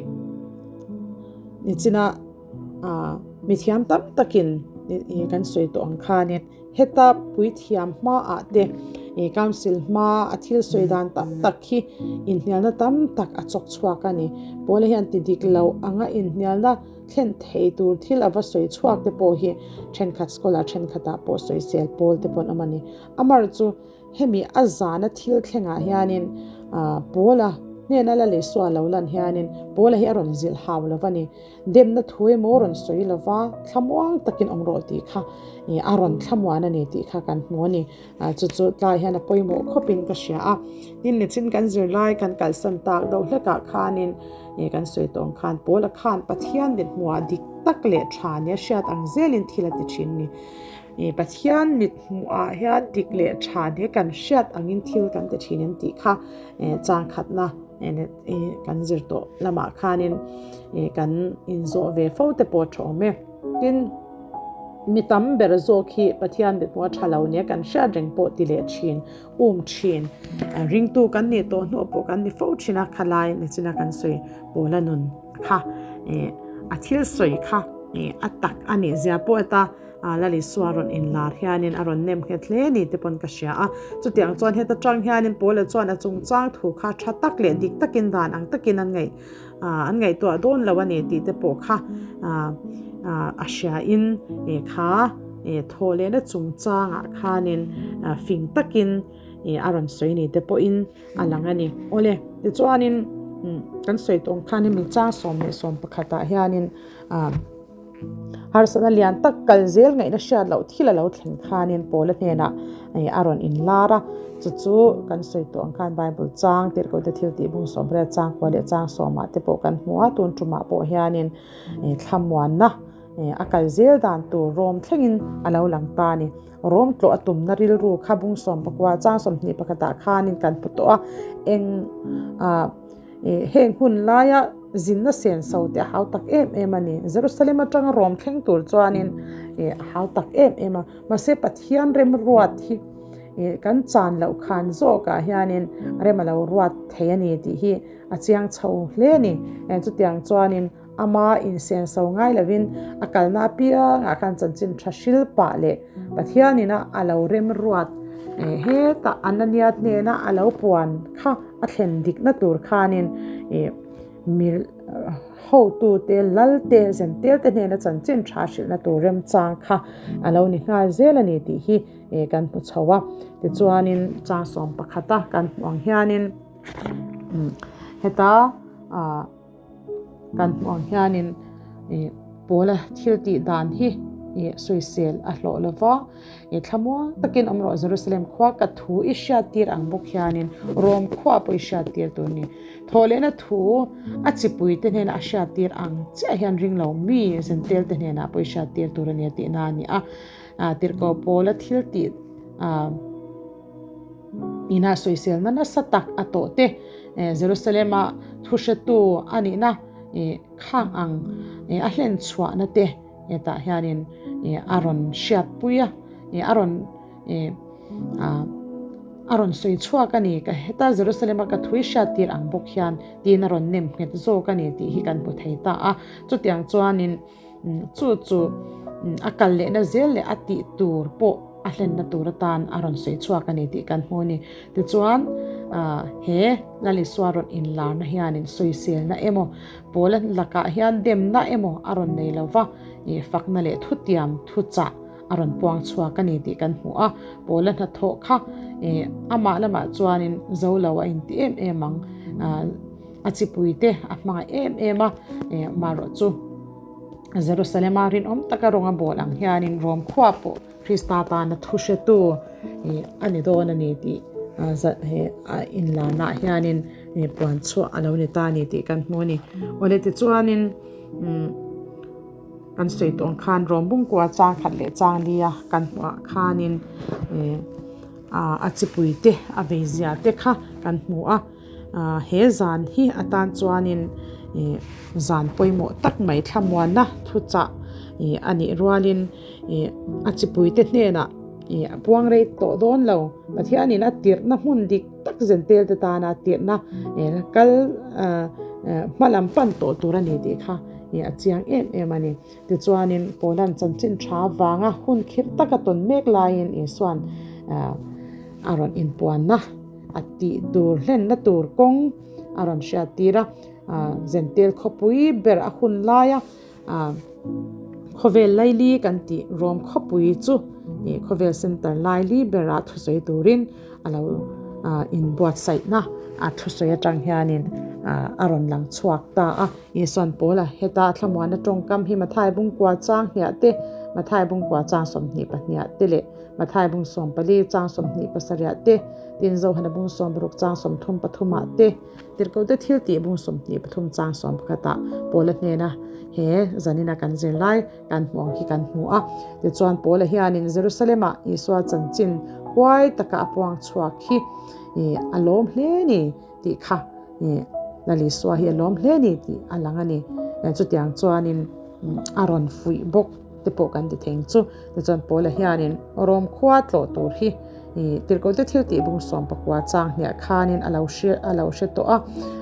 nichina mithiam tam takin kan sawi tawh ang khanin Heta puithiam hmaah te ih council hma a thil sawi dan tam tak hi inhnialna tam tak a chawk chhuak a ni. Paula hian ti dik lo anga inhnialna thlen thei tur thil a va sawi chhuak te pawh hi thenkhat scholar thenkhatah pawh sawisel pawl te pawh an awm a ni. Amar chu Hemi a zana thil thlengah hianin Paula hnena la leh sual lo lan hianin Paula hi a rawn zilh hau lo va ni. Demna thu emaw rawn sawi lo va, thlamuang takin awm rawh tih kha a rawn thlamuan a ni tih kha kan hmu a ni. Chu chu tlai hian a pawimawh khawpin ka hria a. Tin, nichin kan zirlai kan kalsan tak deuh hlekah khanin kan sawi tawh ang khan Paula khan Pathian mithmuhah dik tak leh tha nia hriat ang zelin thil a ti thin a ni. Pathian mit hmuhah hian dik leh tha nia kan hriat angin thil kan ti thin em tih kha changkhatna kan zir tawh lamah khanin kan inzawh ve fo te pawh tha awm e. Tin, mi tam ber zawk hi Pathian mit hmuha tha lo nia kan hriat reng pawh ti leh thin, um thin. Ringtu kan nih tawh hnuah pawh kan ni fo thin a, khalai nichina kan sawi Paula nun kha a thil sawi kha a tak a nih zia pawh heta Lalisua rawn inlar hianin a rawn nem nghet hle ni te pawn ka hria a. Chutiang chuan heta tang hianin Paula chuan a chungchang thu kha tha tak leh dik takin dan ang takin an ngaih an ngaihtuah dawn lo a ni tih te pawh kha a hriain kha thawhlehna chungchangah khanin fing takin a rawn sawi ni te pawhin a lang a ni. Awle, tichuanin. kan sawi tawh ang khan hemi chang 11 ah hianin ah harsatna lian tak kal zel ngaihna hriat loh thil a lo thleng khanin Paula hnenah a rawn inlar a, chu chu kan sawi tawh ang khan Bible chang tirhkohte thil tih bung 18 chang kua leh chang sawmah te pawh kan hmu a, tun tumah pawh hianin thlamuanna a kal zel dan tur rawm thlengin a lo lang ta a ni. Rawm tlawh a tumna rilru kha bung 19 chang 21 ah khanin kan hmu tawh a, eng ah Heng hun laia zinna senso te a hau tak em em a ni. Jerusalem atanga Rom thleng tur chuanin a hau tak em em a. Mahse Pathian remruat hi kan chan loh khan zawkah hianin rem a lo ruat thei a ni tih hi a chiang chho hle a ni. Chutiang chuanin ama insenso ngai lovin a kalna apiangah khan chanchin tha hril pah leh Pathianin a lo remruat hetah Anania hnena a lo puan kha a thlen dikna tur khanin mi hotute lalte zentelte hnena chanchin tha hrilhna tur remchang kha a lo ni nghal zel a ni tih hi kan hmu chho a. Tichuanin chang 11 kan hmuh ang hianin heta ah Kan hmuh ang hianin ih pawla thil tih dan hi ih sawisel a hlawh lo va, ih thlamuang takin awm rawh Jerusalem khua ka thu i hriat tir ang bawk hianin Rom khua pawh i hriat tir tur a ni. Thawhlehna thu a chipui te hnenah a hriat tir ang chiah hian ring lo mi zentel te hnenah pawh i hriat tir tur a ni a tihna a ni a. Tirhkoh pawla thil tih ah. Ina sawiselna nasa tak a tawh te, Jerusalem-a thuhretu a nihna khang ang a hlen chhuahna te tah hianin a rawn hriatpui a, a rawn a rawn sawi chhuak a ni. Heta Jerusalem-a ka thui hriattir ang bawk hian tiin a rawn nem nghet zawk a ni tih hi kan hmu thei ta a. Chutiang chuanin Chu chu a kal lehna zel leh a tih tur pawh a hlenna tur atan a rawn sawi chhuak a ni tih kan hmu a ni. Tichuan he Lalisua rawn inlarna hianin sawiselna emaw Paula lakah hian demna emaw a rawn nei lo va, fakna leh thutiam thuchah a rawn puang chhuak a ni tih kan hmu a. Paula hnathawh kha amah lamah chuanin zo lo a inti em em ang. A chipuite a hmangaih em em a, marawh chu Jerusalema rinawm taka rawng a bawl ang hianin Rom khua pawh Krista tana thu hretu a ni dawn a ni tih inlarnaah hianin puan chhuah a lo ni ta a ni tih kan hmu a ni. Awle tichuanin kan sawi tawh ang khan Rom bungkua chang khat leh chang lia kan hmuhah khanin a chipuite a veizia te kha kan hmu a. He zan hi atan chuanin zan pawimawh tak mai thlamuanna thuchah a nih rualin a chipuite hnenah a puang rei tawh dawn lo. Pathianin a tirhna hmun dik tak zentelte tana tirhna kal hma lam pan tawh tur a ni tih kha a chiang em em a ni. Tichuanin Paula'n chanchin tha avanga hun khirh taka tawn mek laiin Isua'n a rawn inpuanna. A tih tur hlenna tur kawng a rawn hriat tir a, Zentel khawpui ber a hun laia khawvel laili kan tih Rom khawpui chu khawvel center laili bera thusawi turin a lo inbuatsaihna a thusawi atang hianin a rawn lang chhuak ta a. Isuan Paula heta thlamuana tawngkam hi Mathai bungkua chang hniah te, Mathai bungkua chang 22 te leh Mathai bung 14 chang 27 te, tin Zohana bung 60 chang 33 ah te, Tirhkohte thiltih bung 23 chang 11 ah Paula hnena he zanina kan zir lai kan hmuh ang hi kan hmu a. Tichuan Paula hianin Jerusalem ah Isua chanchin huai taka a puang chhuak hi a lawm hle ni tih kha Lal Isua hi a lawm hle ni tih a lang a ni. Chutiang chuanin a rawn fuih bawk. te pawh kan ti thei chu. Tichuan Paula hianin Rom khua tlawh tur hi tirhkohte thil tih bung 19 chang hniah khanin a lo hre a lo hre tawh a.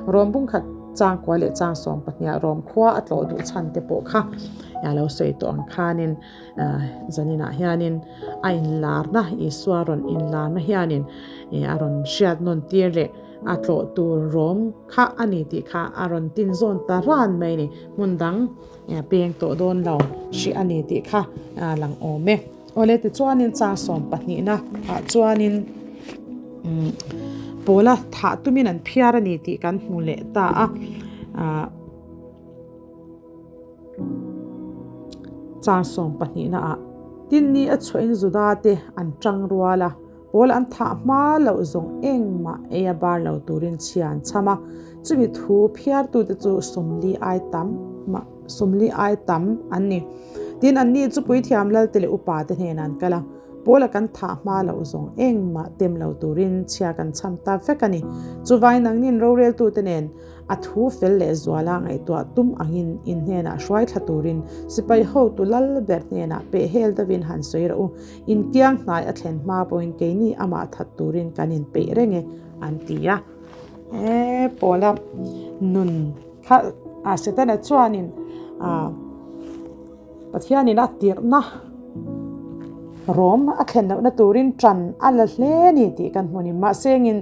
Rom bung khat chang kua leh chang 12 Rom khua a tlawh duh chhan te pawh kha a lo sawi tawh ang khanin zaninah hianin a inlarna Isua rawn inlarna hianin a rawn hriat nawn tir leh a tlawh tur Rom kha a ni tih kha a rawn tin zawn ta ran mai a ni. Hmun dang Peng tawh dawn lo hrih a ni tih kha lang awm e. Awle tichuanin chang 12 na ah chuanin. Pawla thah tumin an phiar a ni tih kan hmu leh ta a. Chang sawm pahnihna ah Tinni a chhuahin Juda te an tang rual a, Pawl an thah hma loh zawng engmah ei a bar lo turin chhia an chham a, chumi thu phiartute chu 40 ai tam 40 ai tam an ni. Tin, anni chu puithiam lalte leh upate hnenah an kal a, Paula kan thah hma loh zawng engmah tem lo turin chhia kan chham ta vek a ni. Chuvangin nangnin roreltute nen a thu fel leh zuala ngaihtuah tum angin in hnenah hruai thla turin sipai hotu lal ber hnenah pehhel deuhin han sawi rawh u. Inkiang hnai a thlen hma pawhin keini amah that turin kan inpeih reng e, an ti a. He Paula nun kha Setana chuanin Pathianin a tirhna rawm a thlen lohna turin ṭan a la hle a ni tih kan hmu a ni. Mahse engin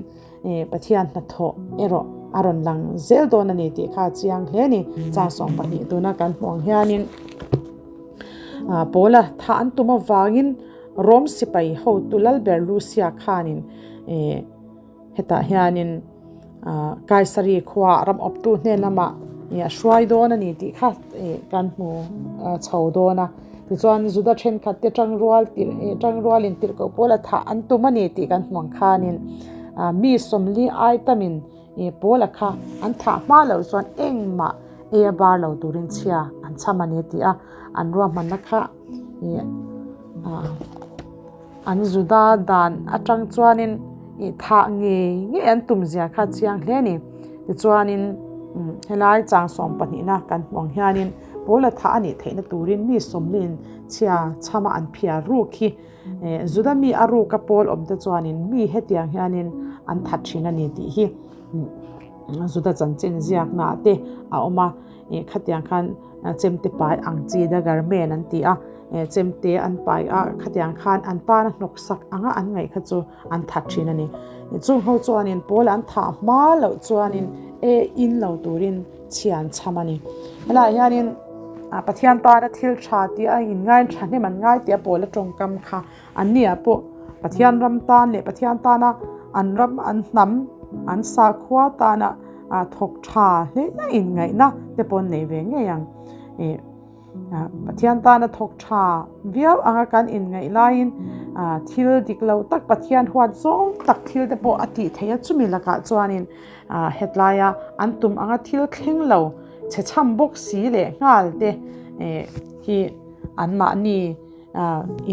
Pathian hnathawh erawh a rawn lang zel dawn a ni tih kha a chiang hle a ni. Chang 12 tuna kan hmuh ang hianin Paula thah an tum avangin Rom sipai hotu Lalber Lusia khanin Hetah hianin Kaisari khua ram awptu hnen lamah a hruai dawn a ni tih kha kan hmu chho dawn a. Tichuan Juda thenkhat te tangrual tangrualin tirhkoh pawl a thah an tum a ni tih kan hmu ang khanin mi 40 ai tamin Paula kha an thah hma loh chuan engmah ei a bar lo turin chhia an chham a ni tih a an ruahmanna kha An Juda dan atang chuanin ih thah ngei ngei an tum zia kha chiang hle a ni. Tichuanin helai chang 12na kan hmuh ang hianin Paula thah a nih theihna turin mi 40in chhia chhama an phiar ruk hi Juda mi a ruka pawl awmte chuanin mi hetiang hianin an that thin a ni tih hi Juda chanchin ziaknaah te a awm a. Khatiang khan chemte pai ang chi dagger men an ti a. Chemte an pai a, khatiang khan an tan a hnawk sak anga an ngaih kha chu an that thin a ni. Chung ho chuanin Paula an thah hma loh chuanin e in lo turin chhia an chham a ni. Helaiah hianin Pathian tana thil tha tih a inngain thahnem an ngai tih a Paula tawngkam kha an nia pawh Pathian ram tan leh Pathian tana an ram an hnam an sakhua tana thawk tha hle a inngaihna te pawh an nei ve ngei ang. Pathian tana thawk tha viau anga kan inngaih laiin thil dik lo tak Pathian huat zawng tak thil te pawh a tih theih a, chumi lakah chuanin hetlaia an tum anga thil thleng lo chhe chham bawk si leh nghal te hi anmahni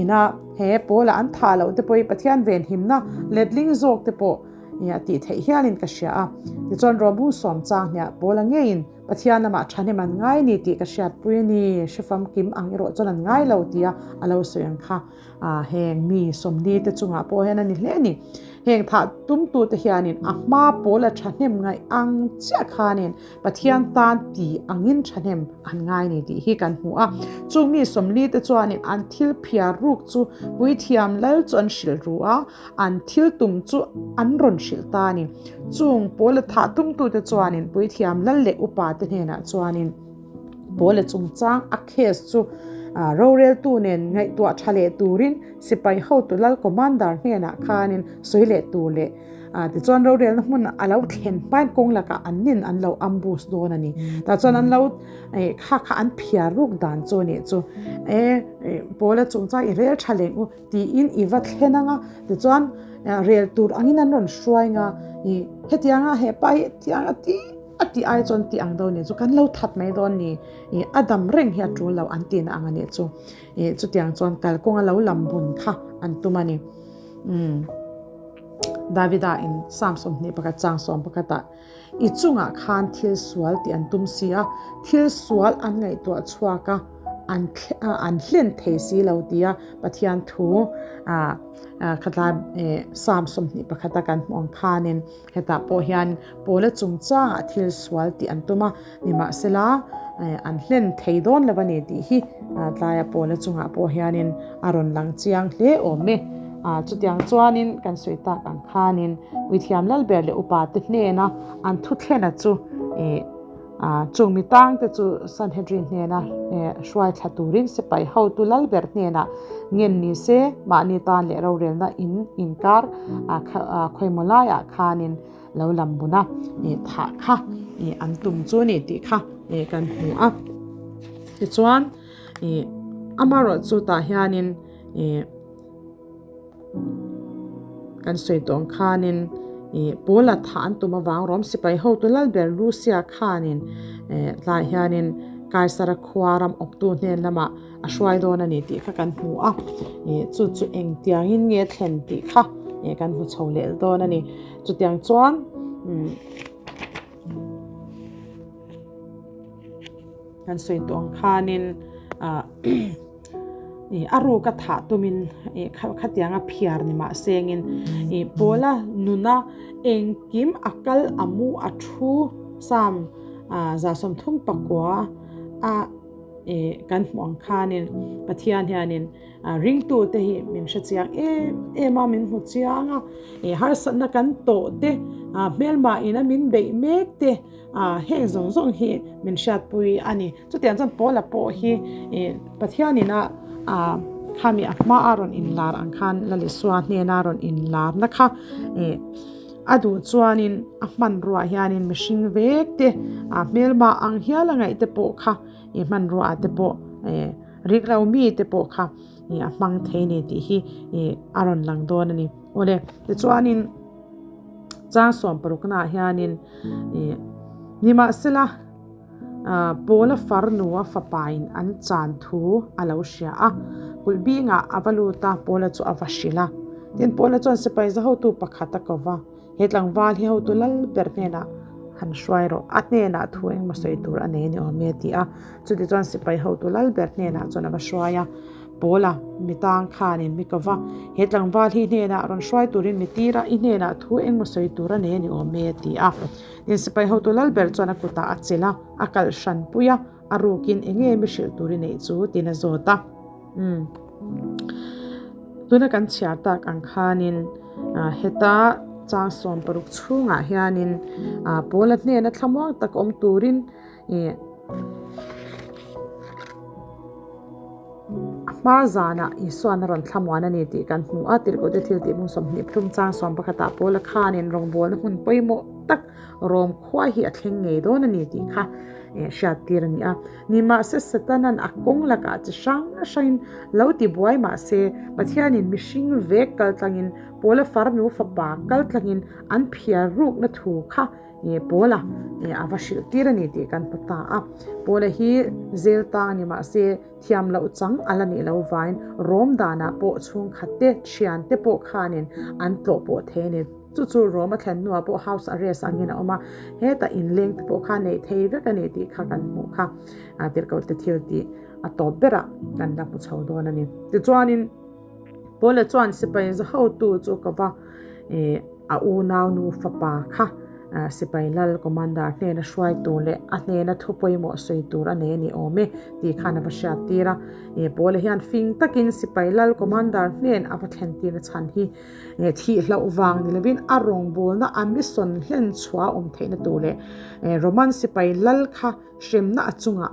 ina he pawlah an thah loh te pawh hi Pathian venhimna letling zawk te pawh a tih theih hialin ka hria a. Tichuan Rawmbu sawm chang hniah pawla ngeiin Pathian lamah thahnem an ngai ni tih ka hriatpui a ni, hrefam kim ang erawh chuan an ngai lo tia a lo sawi ang kha. Heng mi 40 te chungah pawh hian a ni hle a ni. Heng thah tumtute hianin a hma pawl a thahnem ngaih ang chiah khanin Pathian tan ti angin thahnem an ngai ni tih hi kan hmu a. Chung mi 40 te chuanin an thil phiar ruk chu puithiam lal chu an hrilh ru a, An thil tum chu an rawn hrilh ta a ni. Chung Paula thah tumtute chuanin puithiam lal leh upate hnenah chuanin Paula chungchang a case chu roreltu nen ngaihtuah tha leh turin sipai hotu lal commander hnenah khanin sawi leh tur leh tichuan rorelna hmun a lo thlen hmain kawng lakah an nin an lo ambush dawn a ni. Tah chuan an lo kha kha an phiar ruk dan chu a nih chu. E Paula chungchang i rel tha leng u. Tiin i va thlen anga, tichuan rel tur angin an rawn hruai nga, i hetianga he pa hi hetiang a ti a tih ai chuan tih ang dawn ni chu kan lo that mai dawn ni, i a dam reng hi a tul lo an tihna ang a nih chu, i chutiang chuan kalkawnga lo lam bun kha an tum a ni. Umm Davida in Psalm 21 chang 11 ah i chungah khan thil sual tih an tum si a, thil sual an ngaihtuah chhuak a, an an hlen thei si lo tia Pathian thu khatlai Psalm 21 a kan hmuh ang khanin hetah pawh hian Paula chungchangah thil sual tih an tum a, nimahsela an hlen thei dawn lo a ni tih hi tlaia Paula chungah pawh hianin a rawn lang chiang hle awm e. Chutiang chuanin kan sawi tak ang khanin Puithiam Lalber leh upate hnena an thuthlena chu. Chung mi tangte chu Sanhedrin hnena hruai thla turin sipai hotu lalber hnenah ngen ni se, mahni tan leh rorelna in inkar khawimaw laiah khanin lo lam bun a, thah kha an tum chu a ni tih kha kan hmu a. Tichuan, amaherawhchu tah hianin Kan sawi tawh ang khanin ih Paula thah an tum avang rawm sipai hotu Lalber Lucia khanin eh tlaiah hianin Kaisara khua ram awptu hnen lamah a hruai dawn a ni tih kha kan hmu a, ih chu chu engtiangin nge thlen tih kha ih kan hmu chho leh dawn a ni. Chutiang chuan umm kan sawi tawh ang khanin ah. Ih a ruk a thah tumin ih khatiang a phiar ni mah sengin ih pawla nuna engkim a kal a mu a thu sam ah 33 a ih kan hmuh ang khanin Pathian hianin ah ringtute hi min hre chiang em em a min hmu chiang a ih harsatna kan tawh te ah hmelmah ina min beih mek te ah heng zawng zawng hi min hriatpui a ni. Chutiang chuan Paula pawh hi ih Pathianin a ah khami a hma a rawn inlar ang khan Lalisua hnena rawn inlarna kha ih a duh chuanin a hmanruaah hianin mihring vek te ah hmelma ang hial a ngaih te pawh kha ih hmanruaah te pawh ih riklo mi te pawh kha ih a hmang thei a ni tih hi ih a rawn lang dawn a ni. Awle tichuanin chang sawmparuknaah hianin ih nimahsela. Paula farnu a fapain an chan thu a lo hria a, kulh bingah a va lut a, Paula chu a va hrilh a. Tin, Paula chuan sipai za hotu pakhat a ko va, He tlangval hi hotu lal ber hnenah han hruai rawh, a hnenah thu engmaw sawi tur a nei a ni awm e, a ti a. Chutichuan sipai hotu lal ber hnenah chuan a va hruai a. Paula, Mi tang khanin mi ko va, He tlangval hi hnenah rawn hruai turin mi tir a, i hnenah thu engmaw sawi tur a nei a ni awm e, a ti a. Tin, sipai hotu Lalber chuan a kutah a chelh a, a kalh hran pui a, a rukin eng nge mi hrilh tur i neih chu tiin a zawt a. Umm. Tuna kan chhiar tak ang khanin heta chang 16 chhungah hianin Paula hnena thlamuang tak awm turin ih A hma zanah Isuan a rawn thlamuan a ni tih kan hmu a, Tirhkohte thil tih hmung 20 thum chang 11 ah Paula khanin rawngbawlna hmun pawimawh tak Rom khua hi a thleng ngei dawn a ni tih kha hriat tir a ni a. Nimahse Satanan a kawng lakah chi hrang hrangin lo ti buai mahse Pathianin mihring vek kaltlangin Paula farnu fapa kaltlangin an phiar rukna thu kha Nge Paula nge a va hrilh tir a ni tih kan hmu ta a. Paula hi zel tang a ni mahse thiam loh chang a la nih lo vain Rom danah pawh chhungkhat te thian te pawh khanin an tlawh pawh thei a ni. Chu chu Rom a thlen hnuah pawh house arrest angin a awm a, hetah inleng te pawh kha neih thei vek a ni tih kha kan hmuh kha tirhkoh te thil tih a tawp berah kan la hmu chho dawn a ni. Tichuanin. Paula chuan sipai za hotu chu ka va a unaunu fapa kha sipai lal commander hnena hruai tur leh a hnena thu pawimawh sawi tur a nei a ni awm e tih khan a va hriat tir a. Paula hian fing takin sipai lal commander hnen a va thlen tirna chhan hi thih hlauh vang ni lovin a rawngbawlna a mission hlen chhuah a awm theihna tur leh Roman sipai lal kha Hremna a chungah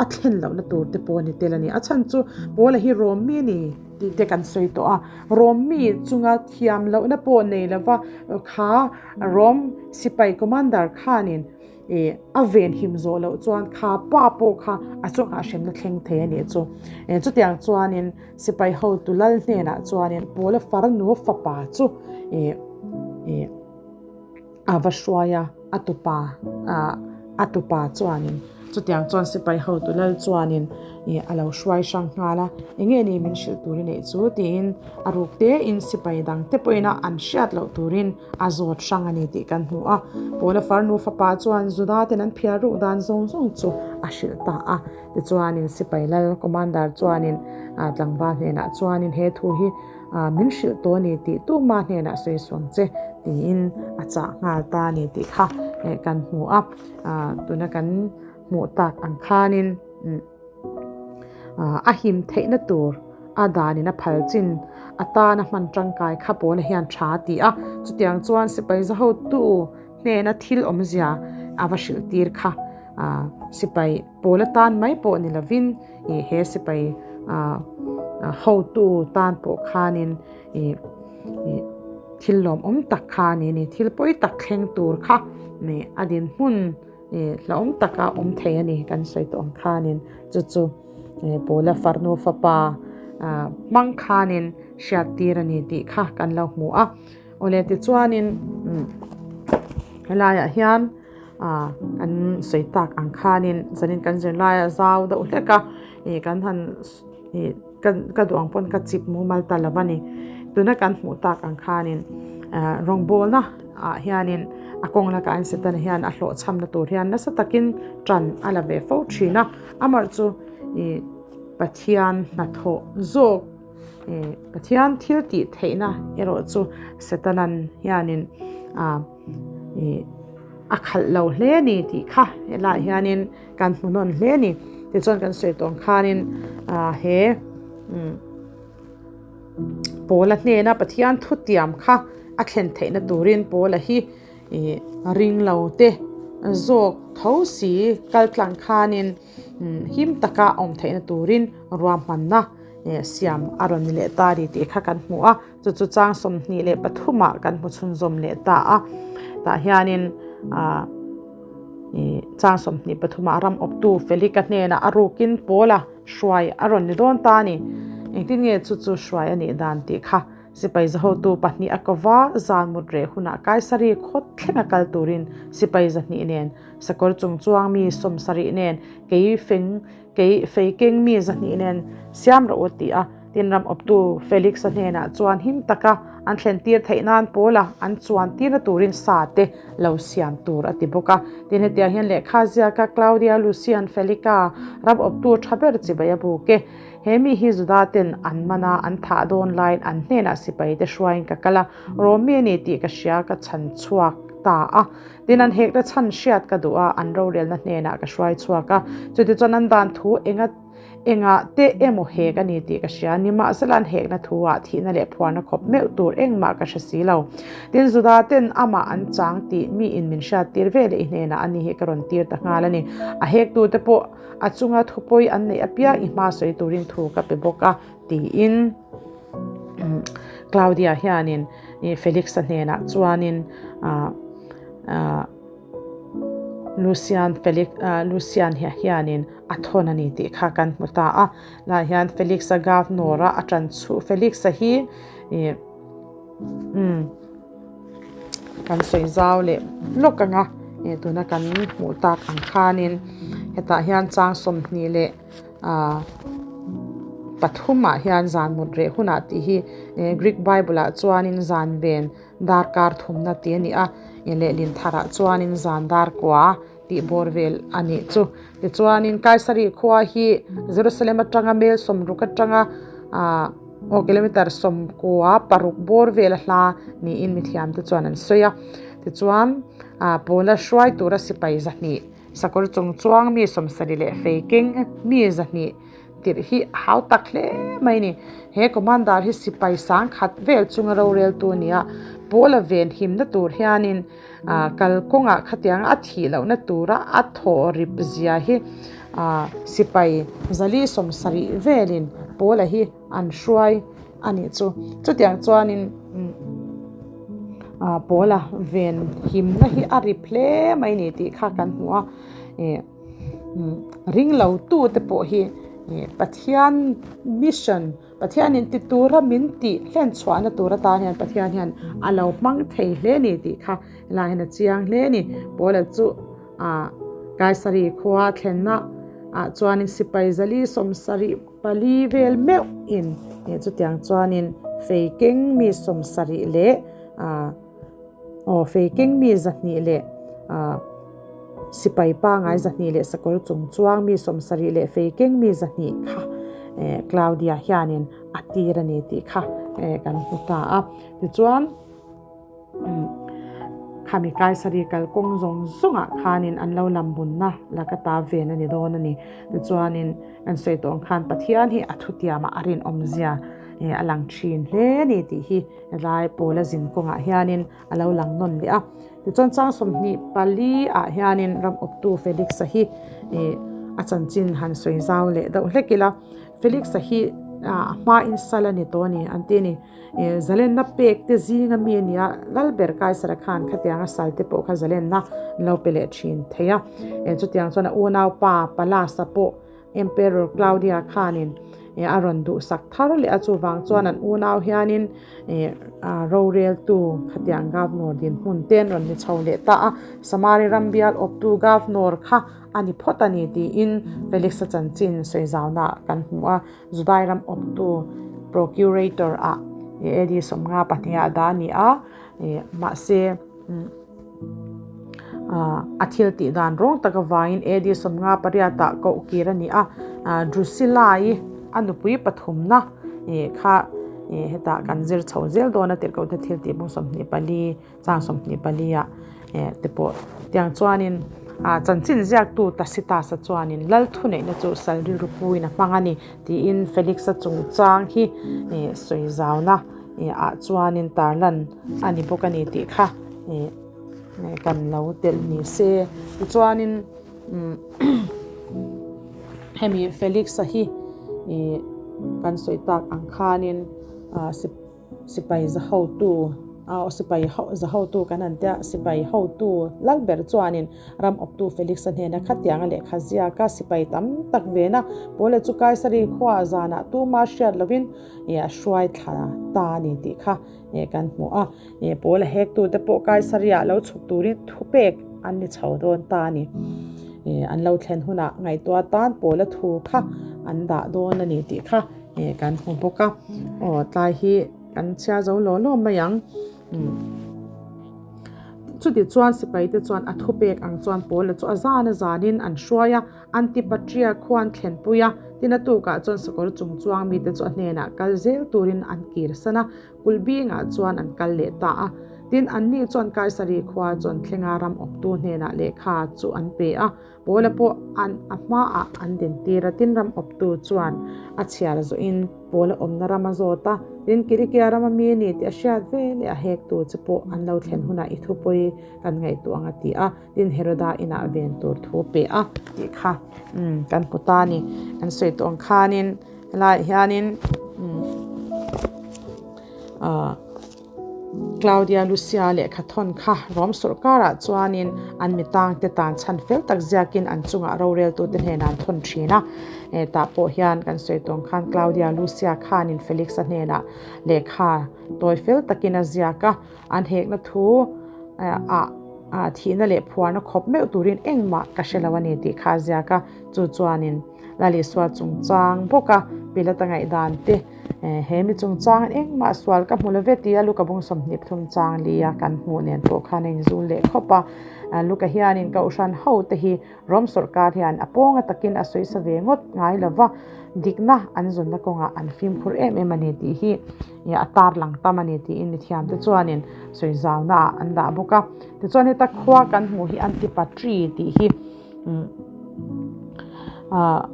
a thlen lohna tur te pawh a ni tel a ni. A chhan chu Paula hi Rom mi a ni tih te kan sawi tawh a. Rom mi chunga thiam lohna pawh nei lova kha Rom sipai commander khanin a ven him zawh loh chuan kha pa pawh kha a chungah hremna thleng thei a nih chu. Chutiang chuanin sipai hotu lal hnenah chuanin Paula farnu fapa chu A va hruai a, a tupa a tupa chuanin chutiang chuan sipai hotu lal chuanin ih a lo hruai hrang nghal a, enge ni min hrilh tur i neih chu tiin a ruk tein sipai dang te pawhin a an hriat loh turin a zawt hrang a ni tih kan hmu a. Paula farnu fapa chuan Juda ten an phiar ruk dan zawng zawng chu a hrilh ta a, tichuanin sipai lal commander chuanin tlangval hnenah chuanin he thu hi Min hrilh tawh a ni tih tuma hnenah sawi suang che tiin a chah nghal ta a ni tih kha kan hmu a. Tuna kan hmuh tak ang khanin a him theihna tur a danin a phal chin atana hman tangkai kha pawla hian tha a ti a. Chutiang chuan sipai za hotu hnena thil awmzia a va hrilh tir kha sipai pawl atan mai pawh ni lovin ih he sipai hotu tan pawh khanin ih ih thil lawmawm tak kha a ni a ni thil pawi tak thleng tur kha ih a dinhmun ih hlauhawm taka awm thei a ni kan sawi tawh ang khanin chu chu ih pawla farnu fapa ah hmang khanin hriat tir a ni tih kha kan lo hmu a awle tichuanin umm helaiah hian ah an sawi tak ang khanin zanin kan zirlai a zau deuh hlek a ih kan han ih ka duh ang pawn ka chip mumal ta lo a ni tuna kan hmuh tak ang khanin ah rawngbawlna ah hianin a kawng lakah hian Setana hian a hlawhchhamna tur hian nasa takin tan a la ve fo thin a amaherawhchu ih Pathian hnathawh zawk ih Pathian thil tih theihna erawh chu Setana'n hianin ah ih a khalh lo hle a ni tih kha helaiah hianin kan hmu nawn hle a ni tichuan kan sawi tawh ang khanin ah he umm Pawla hnena Pathian thutiam kha a thlen theihna turin Pawla hi ih ring lo te zawk tho si kal tlang khanin him taka awm theihna turin ruahmanna siam a rawn ni leh ta a ni tih kha kan hmu a chu chu chang 23 ah kan hmu chhunzawm leh ta a tah hianin ah ih chang 23 ah ram awptu Felika hnenah a rukin Pawla hruai a rawn ni dawn ta a ni engtin nge chu chu hruai a nih dan tih kha Sipai zahotu pahnih a kova zan mut reh hunah Kaisari khawt thlenga kal turin sipai zahnih nen, sakawr chung chuang mi 70 nen, kei feng kei fei keng mi zahnih nen siam rawh u ti a. Tin ram awptu Felix-a hnenah chuan him taka an thlen tir theih nan Paula an chuan tirna turin sa te lo siam tur a ti bawk a. Tin hetiang hian lehkha ziaka Claudia Lucian Felica ram awptu tha ber chibai a buk e. He mi hi Juda ten an man a, an thah dawn laiin an hnenah sipai te hruaiin ka kal a, Rom mi a ni tih ka hria ka chhan chhuak ta a. Tin an hekna chhan hriat ka duh a, an rorelna hnenah ka hruai chhuak a. Chutichuan an dan thu enga engah te emaw hek a ni tih ka hria, nimahsela an hekna thu ah thihna leh phuarna khawp meuh tur engmah ka hre si lo. Tin Juda ten amah an chang tih miin min hriat tir ve leh i hnenah a ni hi ka rawn tir ta nghal a ni. A hektu te pawh A chunga thupawi an neih apiang i hma sawi turin thu ka pe bawk a, tiin Claudia hianin Felix-a hnenah chuanin Lucian Felix Lucian hianin a thawn a ni tih kha kan hmu ta a. Lah hian Felix-a governor-a a ṭan chhuh Felix-a hi Kan sawi zau leh lawk ang a, eh tuna kan hmuh tak ang khanin hetah hian chang 23 ah hian zan mut reh hunah tih hi eh Greek bible ah chuanin zan ven darkar thumna tih a ni a, eh lehlin tharah chuanin zan dar kua tih bawr vel a nih chu. Tichuanin Kaisari khua hi Jerusalem atanga mel 60 atanga ah aw kilometer 96 bawr vel a hla niin mithiamte chuan an sawi a. Tichuan ah Paula hruai tura sipai 200 sakawr chung chuang mi 70 leh fei keng mi 200 tirh hi a hau tak hle mai a ni. He commander hi sipai 1000 vel chunga roreltu a ni a, Paula ven himna tur hianin Kalkawngah khatiang a thih lohna tura a thaw rip zia hi sipai 470 velin Paula hi an hruai a nih chu. Chutiang chuanin Paula ven himna hi a rip hle mai ni tih kha kan hmu a. Ring lo tute pawh hi Pathian mission Pathianin ti tura min tih hlen chhuahna tur atan hian Pathian hian a lo hmang thei hle ni tih kha helaiah hian a chiang hle a ni. Paula chu ah Kaisari khua thlenna ah chuanin sipai 474 vel meuh in chutiang chuanin fei keng mi 70 leh ah aw fei keng mi 200 leh ah Sipai pangai 200 leh sakawr chung chuang mi 70 leh fei keng mi 200 kha Claudia hianin a tir a ni tih kha kan hmu ta a. Tichuan khami Kaisari kalkawng zawng zawngah khanin an lo lambunna laka ta ven a ni dawn a ni. Tichuanin kan sawi tawh ang khan Pathian hi a thutiamah a rinawmzia. a lang thin hle a ni tih hi helai pawla zin kawngah hianin a lo lang nawn leh a. Tichuan chang 24 ah hianin ram awptu Felix-a hi a chanchin han sawi zau leh deuh hlek ila. Felix-a hi a hmain sal a ni tawh a ni an ti a ni. Zalenna pek te zinga mi a ni a, Lalber Kaisara khan khatianga sal te pawh kha zalenna an lo pe leh thin thei a. Chutiang chuan a unaupa Pallas-a pawh Emperor Claudia khanin a rawn duhsak thar leh a, chuvang chuan an unau hianin roreltu khatiang Governor dinhmun te an rawn ni chho leh ta a. Samari ram bial awptu Governor kha a ni phawt a ni tiin Felix-a chanchin sawi zauna kan hmu a. Judai ram awptu Procurator ah AD 52 ah dah a ni a, mahse a thil tih dan rawng tak avangin AD 58 ah koh kir a ni a. Drusilla-i a nupui pathumna kha hetah kan zir chho zel dawn a tirhkohte thil tih bung 24 Chang 24 ah te pawh tiang chuanin chanchin ziaktu Tacitus-a chuanin lal thuneihna chu sal rilru puiin a hmang a ni tiin Felix-a chungchang hi sawi zauna ah chuanin tarlan a ni bawk a ni tih kha kan lo telh ni se. Tichuanin hemi Felix-a hi kan sawi tak ang khanin Sipai za hotu aw sipai ho za hotu kan han tia sipai hotu lal ber chuanin ram awptu Felix-a hnena khatianga lehkha ziaka sipai tam tak vena Paula chu Kaisari khua zanah tuma hriat lovin ih a hruai thla ta a ni tih kha ih kan hmu a. Ih Paula hektute pawh Kaisariah lo chhuk turin thupek an ni chho dawn ta a ni. Ih an lo thlen hunah ngaihtuah atan Paula thu kha an dah dawn a ni tih kha. Eh kan hmu bawk a aw tlai hi kan chhiar zo law law mai ang umm chuti chuan sipai te chuan a thupek ang chuan Paula chu a zan a zanin an hruai a Antipatria khua an thlenpui a tin a tukah chuan sakawr chung chuang mite chu a hnenah kal zel turin an kir san a Kulhbingah chuan an kal leh ta a. Tin anni chuan Kaisari khua chu an thleng a ram awptu hnenah lehkha chu an pe a. Paula pawh an a hmaah an dintir a, tin ram awptu chuan a chhiar zawhin Paula awmna ram a zawt a, tin Kilikia rama mi a ni tih a hriat ve leh a hektu chu pawh an lo thlen hunah i thupawi kan ngaihtuah ang a ti a, tin Heroda inah ven tur thu pe a tih kha kan hmu ta a ni. Kan sawi tawh ang khanin helaiah hianin aah. Claudia Lucia lehkha thawn kha Rom sawrkarah chuanin an mitangte tan chhan fel tak ziakin an chungah roreltute hnenah an thawn thin a. Tah pawh hian kan sawi tawng khan Claudia Lucia khanin Felix-a hnenah lehkha tawi fel takin a ziak a, an hekna thu ah thihna leh phuarna khawp meuh turin engmah ka hre lo a ni tih kha a ziak a, chu chuanin Lal Isua chungchang bawka Pilata ngaihdan te He mi chungchang engmah sual ka hmu lo ve tia Luka bung 23 chang lia kan hmuh nen pawh khan a inzul leh khawp a. Luka hianin Kohhran ho te hi Rom sawrkar hian a pawnga takin a sawisa ve ngawt ngai lo va, dikna an zunna kawngah an fimkhur em em a ni tih hi a tarlang tam a ni tiin mithiamte chuanin sawi zaunaah an dah bawk a. Tichuan heta khua kan hmuh hi Antipatri tih hi.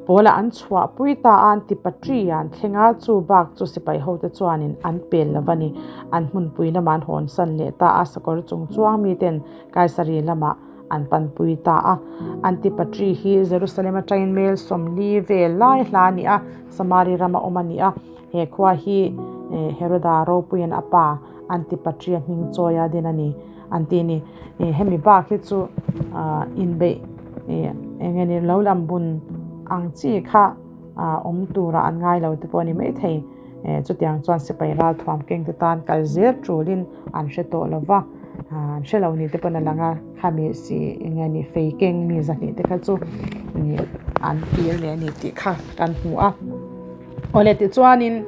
Paula an chhuahpui ta a, Antipatri an thleng a, chu bak chu sipai hote chuanin an pel lo a ni. An hmunpui lamah an hawnsan leh ta a, sakawr chung chuang miten Kaisari lamah an panpui ta a. Antipatri hi Jerusalem atangin mel 40 vel lai hla a ni a, Samari rama awm a ni a. He khua hi Heroda ropuiin a pa Antipatria hming chawia din a ni. An ti ni. Hemi bak hi chu inbeih eng nge ni lo lam bun ang chi kha awm tura an ngai lo te pawh a ni maithei. Chutiang chuan sipai ralthuam keng te tan kal zel tulin an hre tawh lo va, an hre lo ni te pawn a lang a, khami si eng nge ni fei keng mi zahnih te kha chu an tir leh a ni tih kha kan hmu a. Awle tichuanin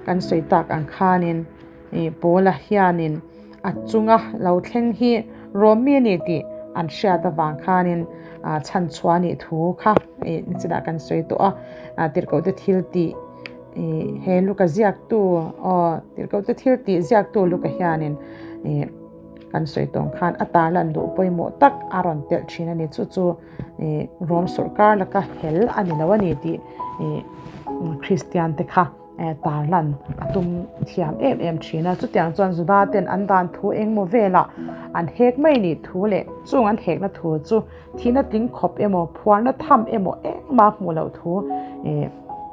kan sawi tak ang khanin. Ih Paula hianin a chunga lo thleng hi Rom mi a ni tih an hriat avang khanin chhan chhuah a nih thu kha ih nichinah kan sawi tawh a, tirhkohte thil tih ih he Luka ziaktu aw tirhkohte thil tih ziaktu Luka hianin ih kan sawi tawng khan a tarlan duh pawimawh tak a rawn telh thin a ni chu chu ih Rom sawrkar laka hel a ni lo a ni tih ih Kristian te kha. tarlan a tum thiam em em thin a. Chutiang chuan Juda ten an dan thu engmaw velah an hek mai nih thu leh chung an hekna thu chu thihna tling khawp emaw phuarna tham emaw engmah hmuh loh thu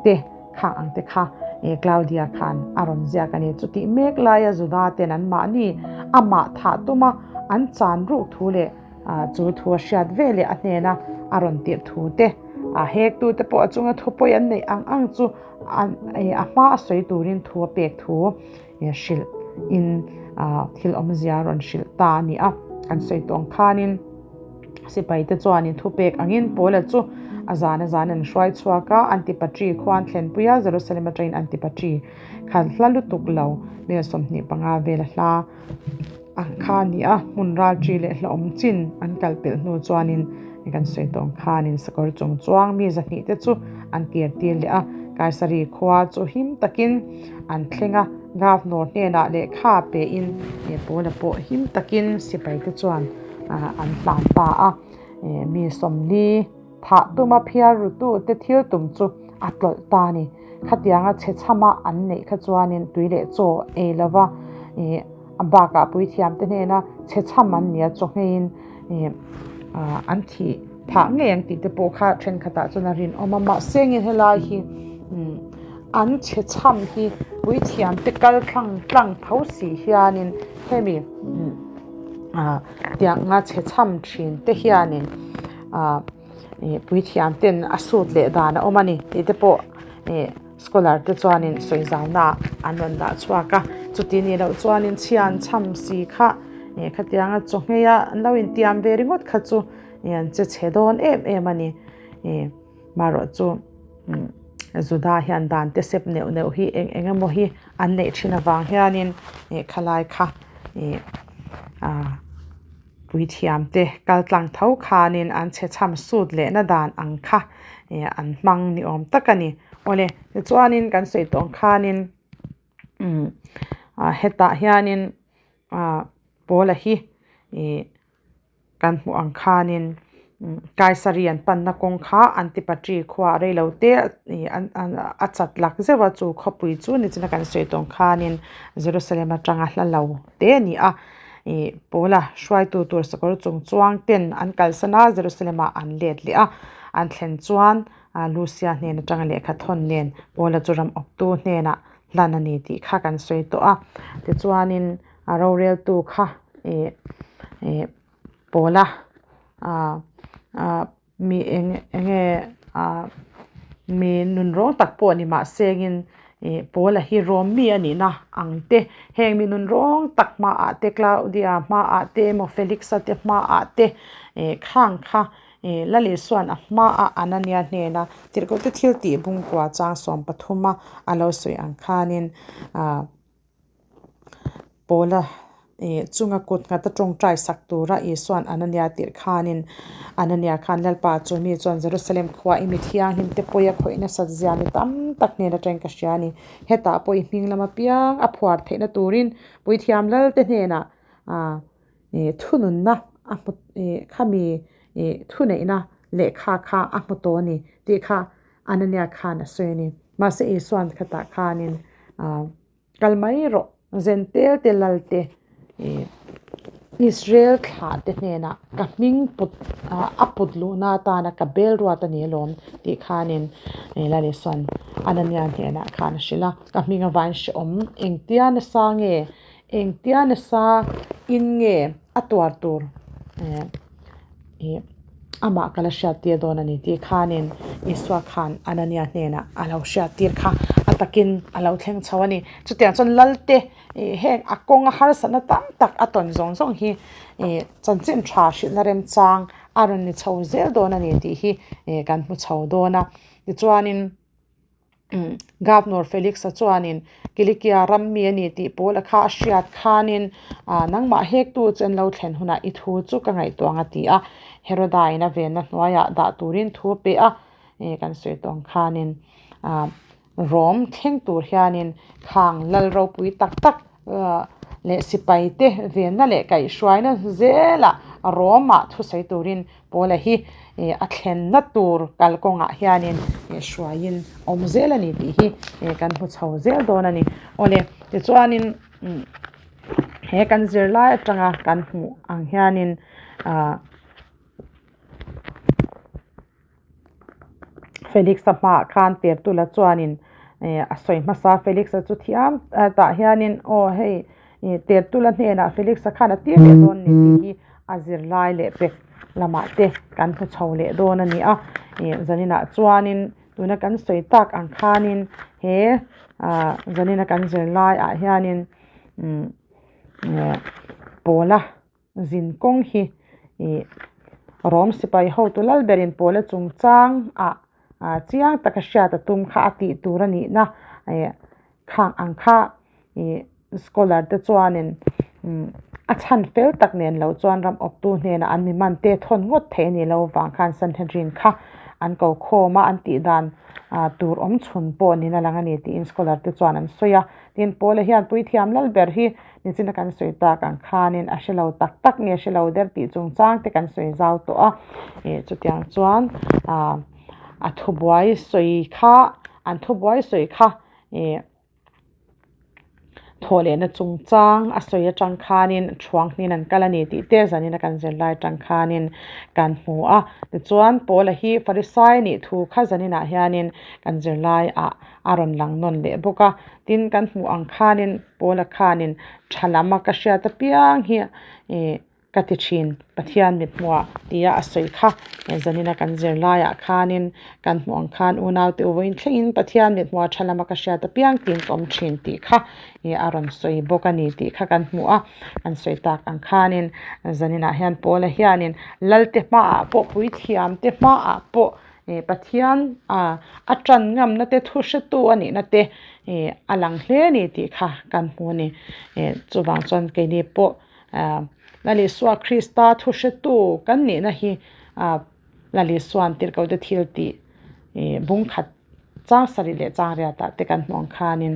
te khang ang te kha Claudia khan a rawn ziak a ni. Chutih mek laia Juda ten an mahni amah thah tuma an chan ruk thu leh chu thu a hriat ve leh a hnena a rawn tirh thu te a hektu te pawh a chunga thupawi an neih ang ang chu a hma a sawi turin thu a pek thu hrilh in thil awmzia a rawn hrilh ta a ni a. Kan sawi tawh ang khanin sipai te chuanin thupek angin Paula chu a zan a zan an hruai chhuak a, Antipatri khua an thlenpui a, Jerusalem atangin Antipatri kha hla lutuk lo mel 25 vel a hla ang kha a ni a, hmun ralṭi leh hlauhawm chin an kal pelh hnu chuanin kan sawi tawh ang khanin sakawr chung chuang mi 200 te chu an kir tir leh a, Kaisari khua chu him takin an thleng a, Governor hnenah lehkha pein Paula pawh him takin sipai te chuan an hlan ta a, mi 40 thah tuma phiar rutu te thil tum chu a tlawlh ta a ni. Khatianga chhe chhama an neih kha chuanin tui leh chaw ei lova a bakah puithiam te hnena chhe chham an nia chaw ngheiin an thih phah ngei ang tih te pawh kha thenkhatah chuan a rinawm a. Mahse engin helai hi an chhe chham hi puithiam te kal thlang tlang tho si hianin hemi tianga chhe chham thin te hianin Puithiam ten a sut leh dan a awm a ni tih te pawh scholar te chuanin sawi zauna an rawn dah chhuak a, chuti nih loh chuanin chhian chham si kha khatianga chaw ngheia an lo intiam ve ringawt kha chu an che chhe dawn em em a ni. Marawh chu Juda hian dan te sep neuh neuh hi eng eng emaw hi an neih thin avang hianin khalai kha Puithiam te kal tlang tho khanin an chhe chham sut lehna dan ang kha an hmang ni awm tak a ni. Awle, tichuanin kan sawi tawh ang khanin hetah hianin Paula hi kan hmuh ang khanin Kaisari an panna kawng kha Antipatri khua reilo te a chat lak zeuh a, chu khawpui chu nichina kan sawi tawh ang khanin Jerusalem atanga hla lo te a ni a. Ih Paula hruaitu tur sakawr chung chuang ten an kalsan a, Jerusalem ah an let leh a. An thlen chuan Lucia hnen atanga lehkha thawn nen Paula chu ram awptu hnenah hlan a ni tih kha kan sawi tawh a. Tichuanin a roreltu kha ih ih Paula ah ah mi eng enge ah mi nun rawng tak pawh ni mah sengin ih Paula hi rawm mi a nihna ang te heng mi nun rawng tak hmaah te Claudia hmaah te emaw Felix-a te hmaah te ih khang kha ih Lalisua a hmaah Anania hnena tirhkoh te thil tih bungkua chang 13 a a lo sawi ang khanin ah. Paula chunga kut nghat a tawngtai sak tura Isua'n Anania tirh khanin Anania khan Lalpa chu mi chuan Jerusalem khua i mi thianghlim te pawi a khawih nasat zia mi tam tak hnen atangin ka hria a ni. Hetah pawh i hming lama piang a phuar theihna turin Puithiam Lalte hnenah thununna a hmu khami thuneihna lehkha kha a hmu tawh a ni tih kha Anania khan a sawi a ni. Mahse Isua'n khatah khanin Kal mai rawh, Zentel te lal te Israel thlah te hnenah ka hming put a put luhna atana ka bel ruat a ni alawm tih khanin Lalisuan Anania hnenah khan a hrilh a, ka hming avain hrehawm engtia nasa nge engtia nasa in nge a tuar tur Amah ka la hriattir dawn a ni tih khanin Isua khan Anania hnenah a lo hriattir kha a takin a lo thleng chho a ni. Chutiang chuan Lalte heng a kawnga harsatna tam tak a tawn zawng zawng hi chanchin tha hrilhna remchang a rawn ni chho zel dawn a ni tih hi kan hmu chho dawn a. Tichuanin. Governor Felix-a chuanin Kilikia ram mi a ni tih Paula kha a hriat khanin nangmah hektu chu an lo thlen hunah i thu chu ka ngaihtuah ang a ti a. Heroda-in a venna hnuaiah dah turin thu a pe a, kan sawi tawh ang khanin Rom thleng tur hianin khang lal ropui tak tak leh sipai te venna leh kaihhruaina zelah Rome-ah thusawi turin Paula hi a thlenna tur kalkawngah hianin hruaiin awm zel a ni tih hi kan hmu chho zel dawn a ni. Awle, tichuanin he kan zirlai atanga kan hmuh ang hianin ah Felix-a hmaah khan Tertulla chuanin a sawi hmasa a, Felix-a chu thiam tah hianin aw hei Tertulla hnenah Felix-a khan a tir leh dawn ni tih hi a zirlai leh pek lamah te kan hmu chho leh dawn a ni a. Zaninah chuanin tuna kan sawi tak ang khanin he zanina kan zirlaiah hianin Paula Zin kawng hi ih Rom sipai hotu lal berin Paula chungchang ah chiang taka hriat a tum kha a tih tur a nihna ih khang ang kha ih scholar te chuanin a chhan fel tak nen lo chuan ram awptu hnenah an mi man te thawn ngawt thei a nih loh avang khan Sanhedrin kha an ko khawm a, an tih dan tur awm chhun pawh niin a lang a ni tiin scholar te chuan an sawi a. Tin, Paula hian puithiam lal ber hi Nichina kan sawi tak ang khanin a hre lo tak tak nge hre lo der tih chungchang te kan sawi zau tawh a, ih chutiang chuan ah a thubuai sawi kha an thubuai sawi kha ih thawhlehna chungchang a sawi atang khanin thuanghnin an kal a ni tih te zanina kan zirlai atang khanin kan hmu a, tichuan Paula hi Farisai nih thu kha zaninah hianin kan zirlai ah a rawn lang nawn leh bawk a, tin kan hmuh ang khanin Paula khanin tha lam a ka hriat apiang hi ih ka ti thin Pathian mithmuah tia a sawi kha zanina kan zirlaiah khanin kan hmuh ang khan unaute u vawiin thlengin Pathian mithmuah tha lam a ka hriat apiang tiin ka awm thin tih kha ih a rawn sawi bawk a ni tih kha kan hmuh a, kan sawi tak ang khanin zaninah hian Paula hianin Lalte hmaah pawh puithiamte hmaah pawh Ih Pathian a a tan ngamna te thu hretu a nihna te ih a lang hle a ni tih kha kan hmu a ni. Ih chuvang chuan keini pawh ah Lal Isua Krista thu hretu kan nihna hi ah Lal Isua'n tirhkohte thil tih ih bung khat chang sarih leh chang riatah te kan hmuh ang khanin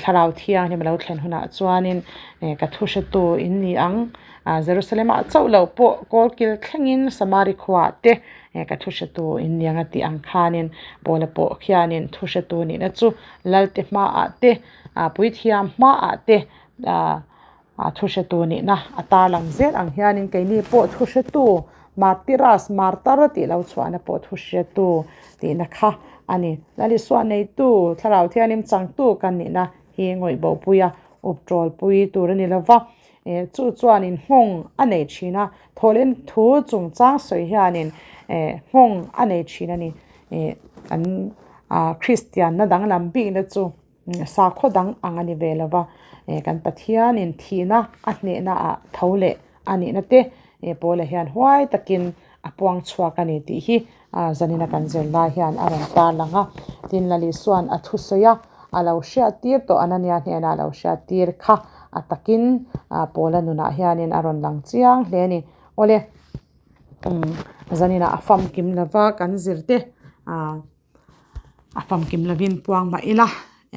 Thlarau Thianghlim a lo thlen hunah chuanin ih ka thu hretu in ni ang. Ah Jerusalem-ah chauh loh pawh kawlkil thlengin Samari khuaah te He ka thuhretu in niang a tih ang khanin Paula pawh khianin thuhretu nihna chu Lalte hmaah te, Puithiam hmaah te thuhretu nihna a tarlang zel ang hianin keini pawh thuhretu Martyras, Martar tih lo chhuahna pawh thuhretu tihna kha a ni. Lal Isua neitu, Thlarau Thianghlim changtu kan nihna hi ngawih bopuia upṭawlpui tur a ni lova. Eh chu chuanin nghawng a nei thin a, thawhlen thu chungchang sawi hianin eh nghawng a nei thin a ni. Eh kan ah Kristianna danglam bikna chu sakhaw dang ang a ni ve lo va, eh kan Pathianin thihna a hnehna ah tho leh a nihna te eh Paula hian huai takin a puang chhuak a ni tih hi ah zanina kan zir lai hian a rawn tarlang a. Tin Lalisuan a thusawi a, a lo hriat tir tawh Anania hnenah a lo hriat tir kha a takin ah Paula nunah hianin a rawn lang chiang hle a ni. Awle umm zanina a famkim lova kan zir te ah a famkim lovin puang mah ila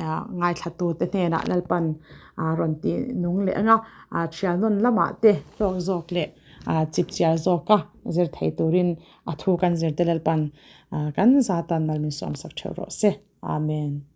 ah ngaithlatute hnenah Lalpan ah rawn tih nung leh anga ah thiannawn lamah te hlawk zawk leh ah chipchiar zawka zir thei turin a thu kan zir te Lalpan ah kan zatan mal min sawmsak theuh rawh se. Amen.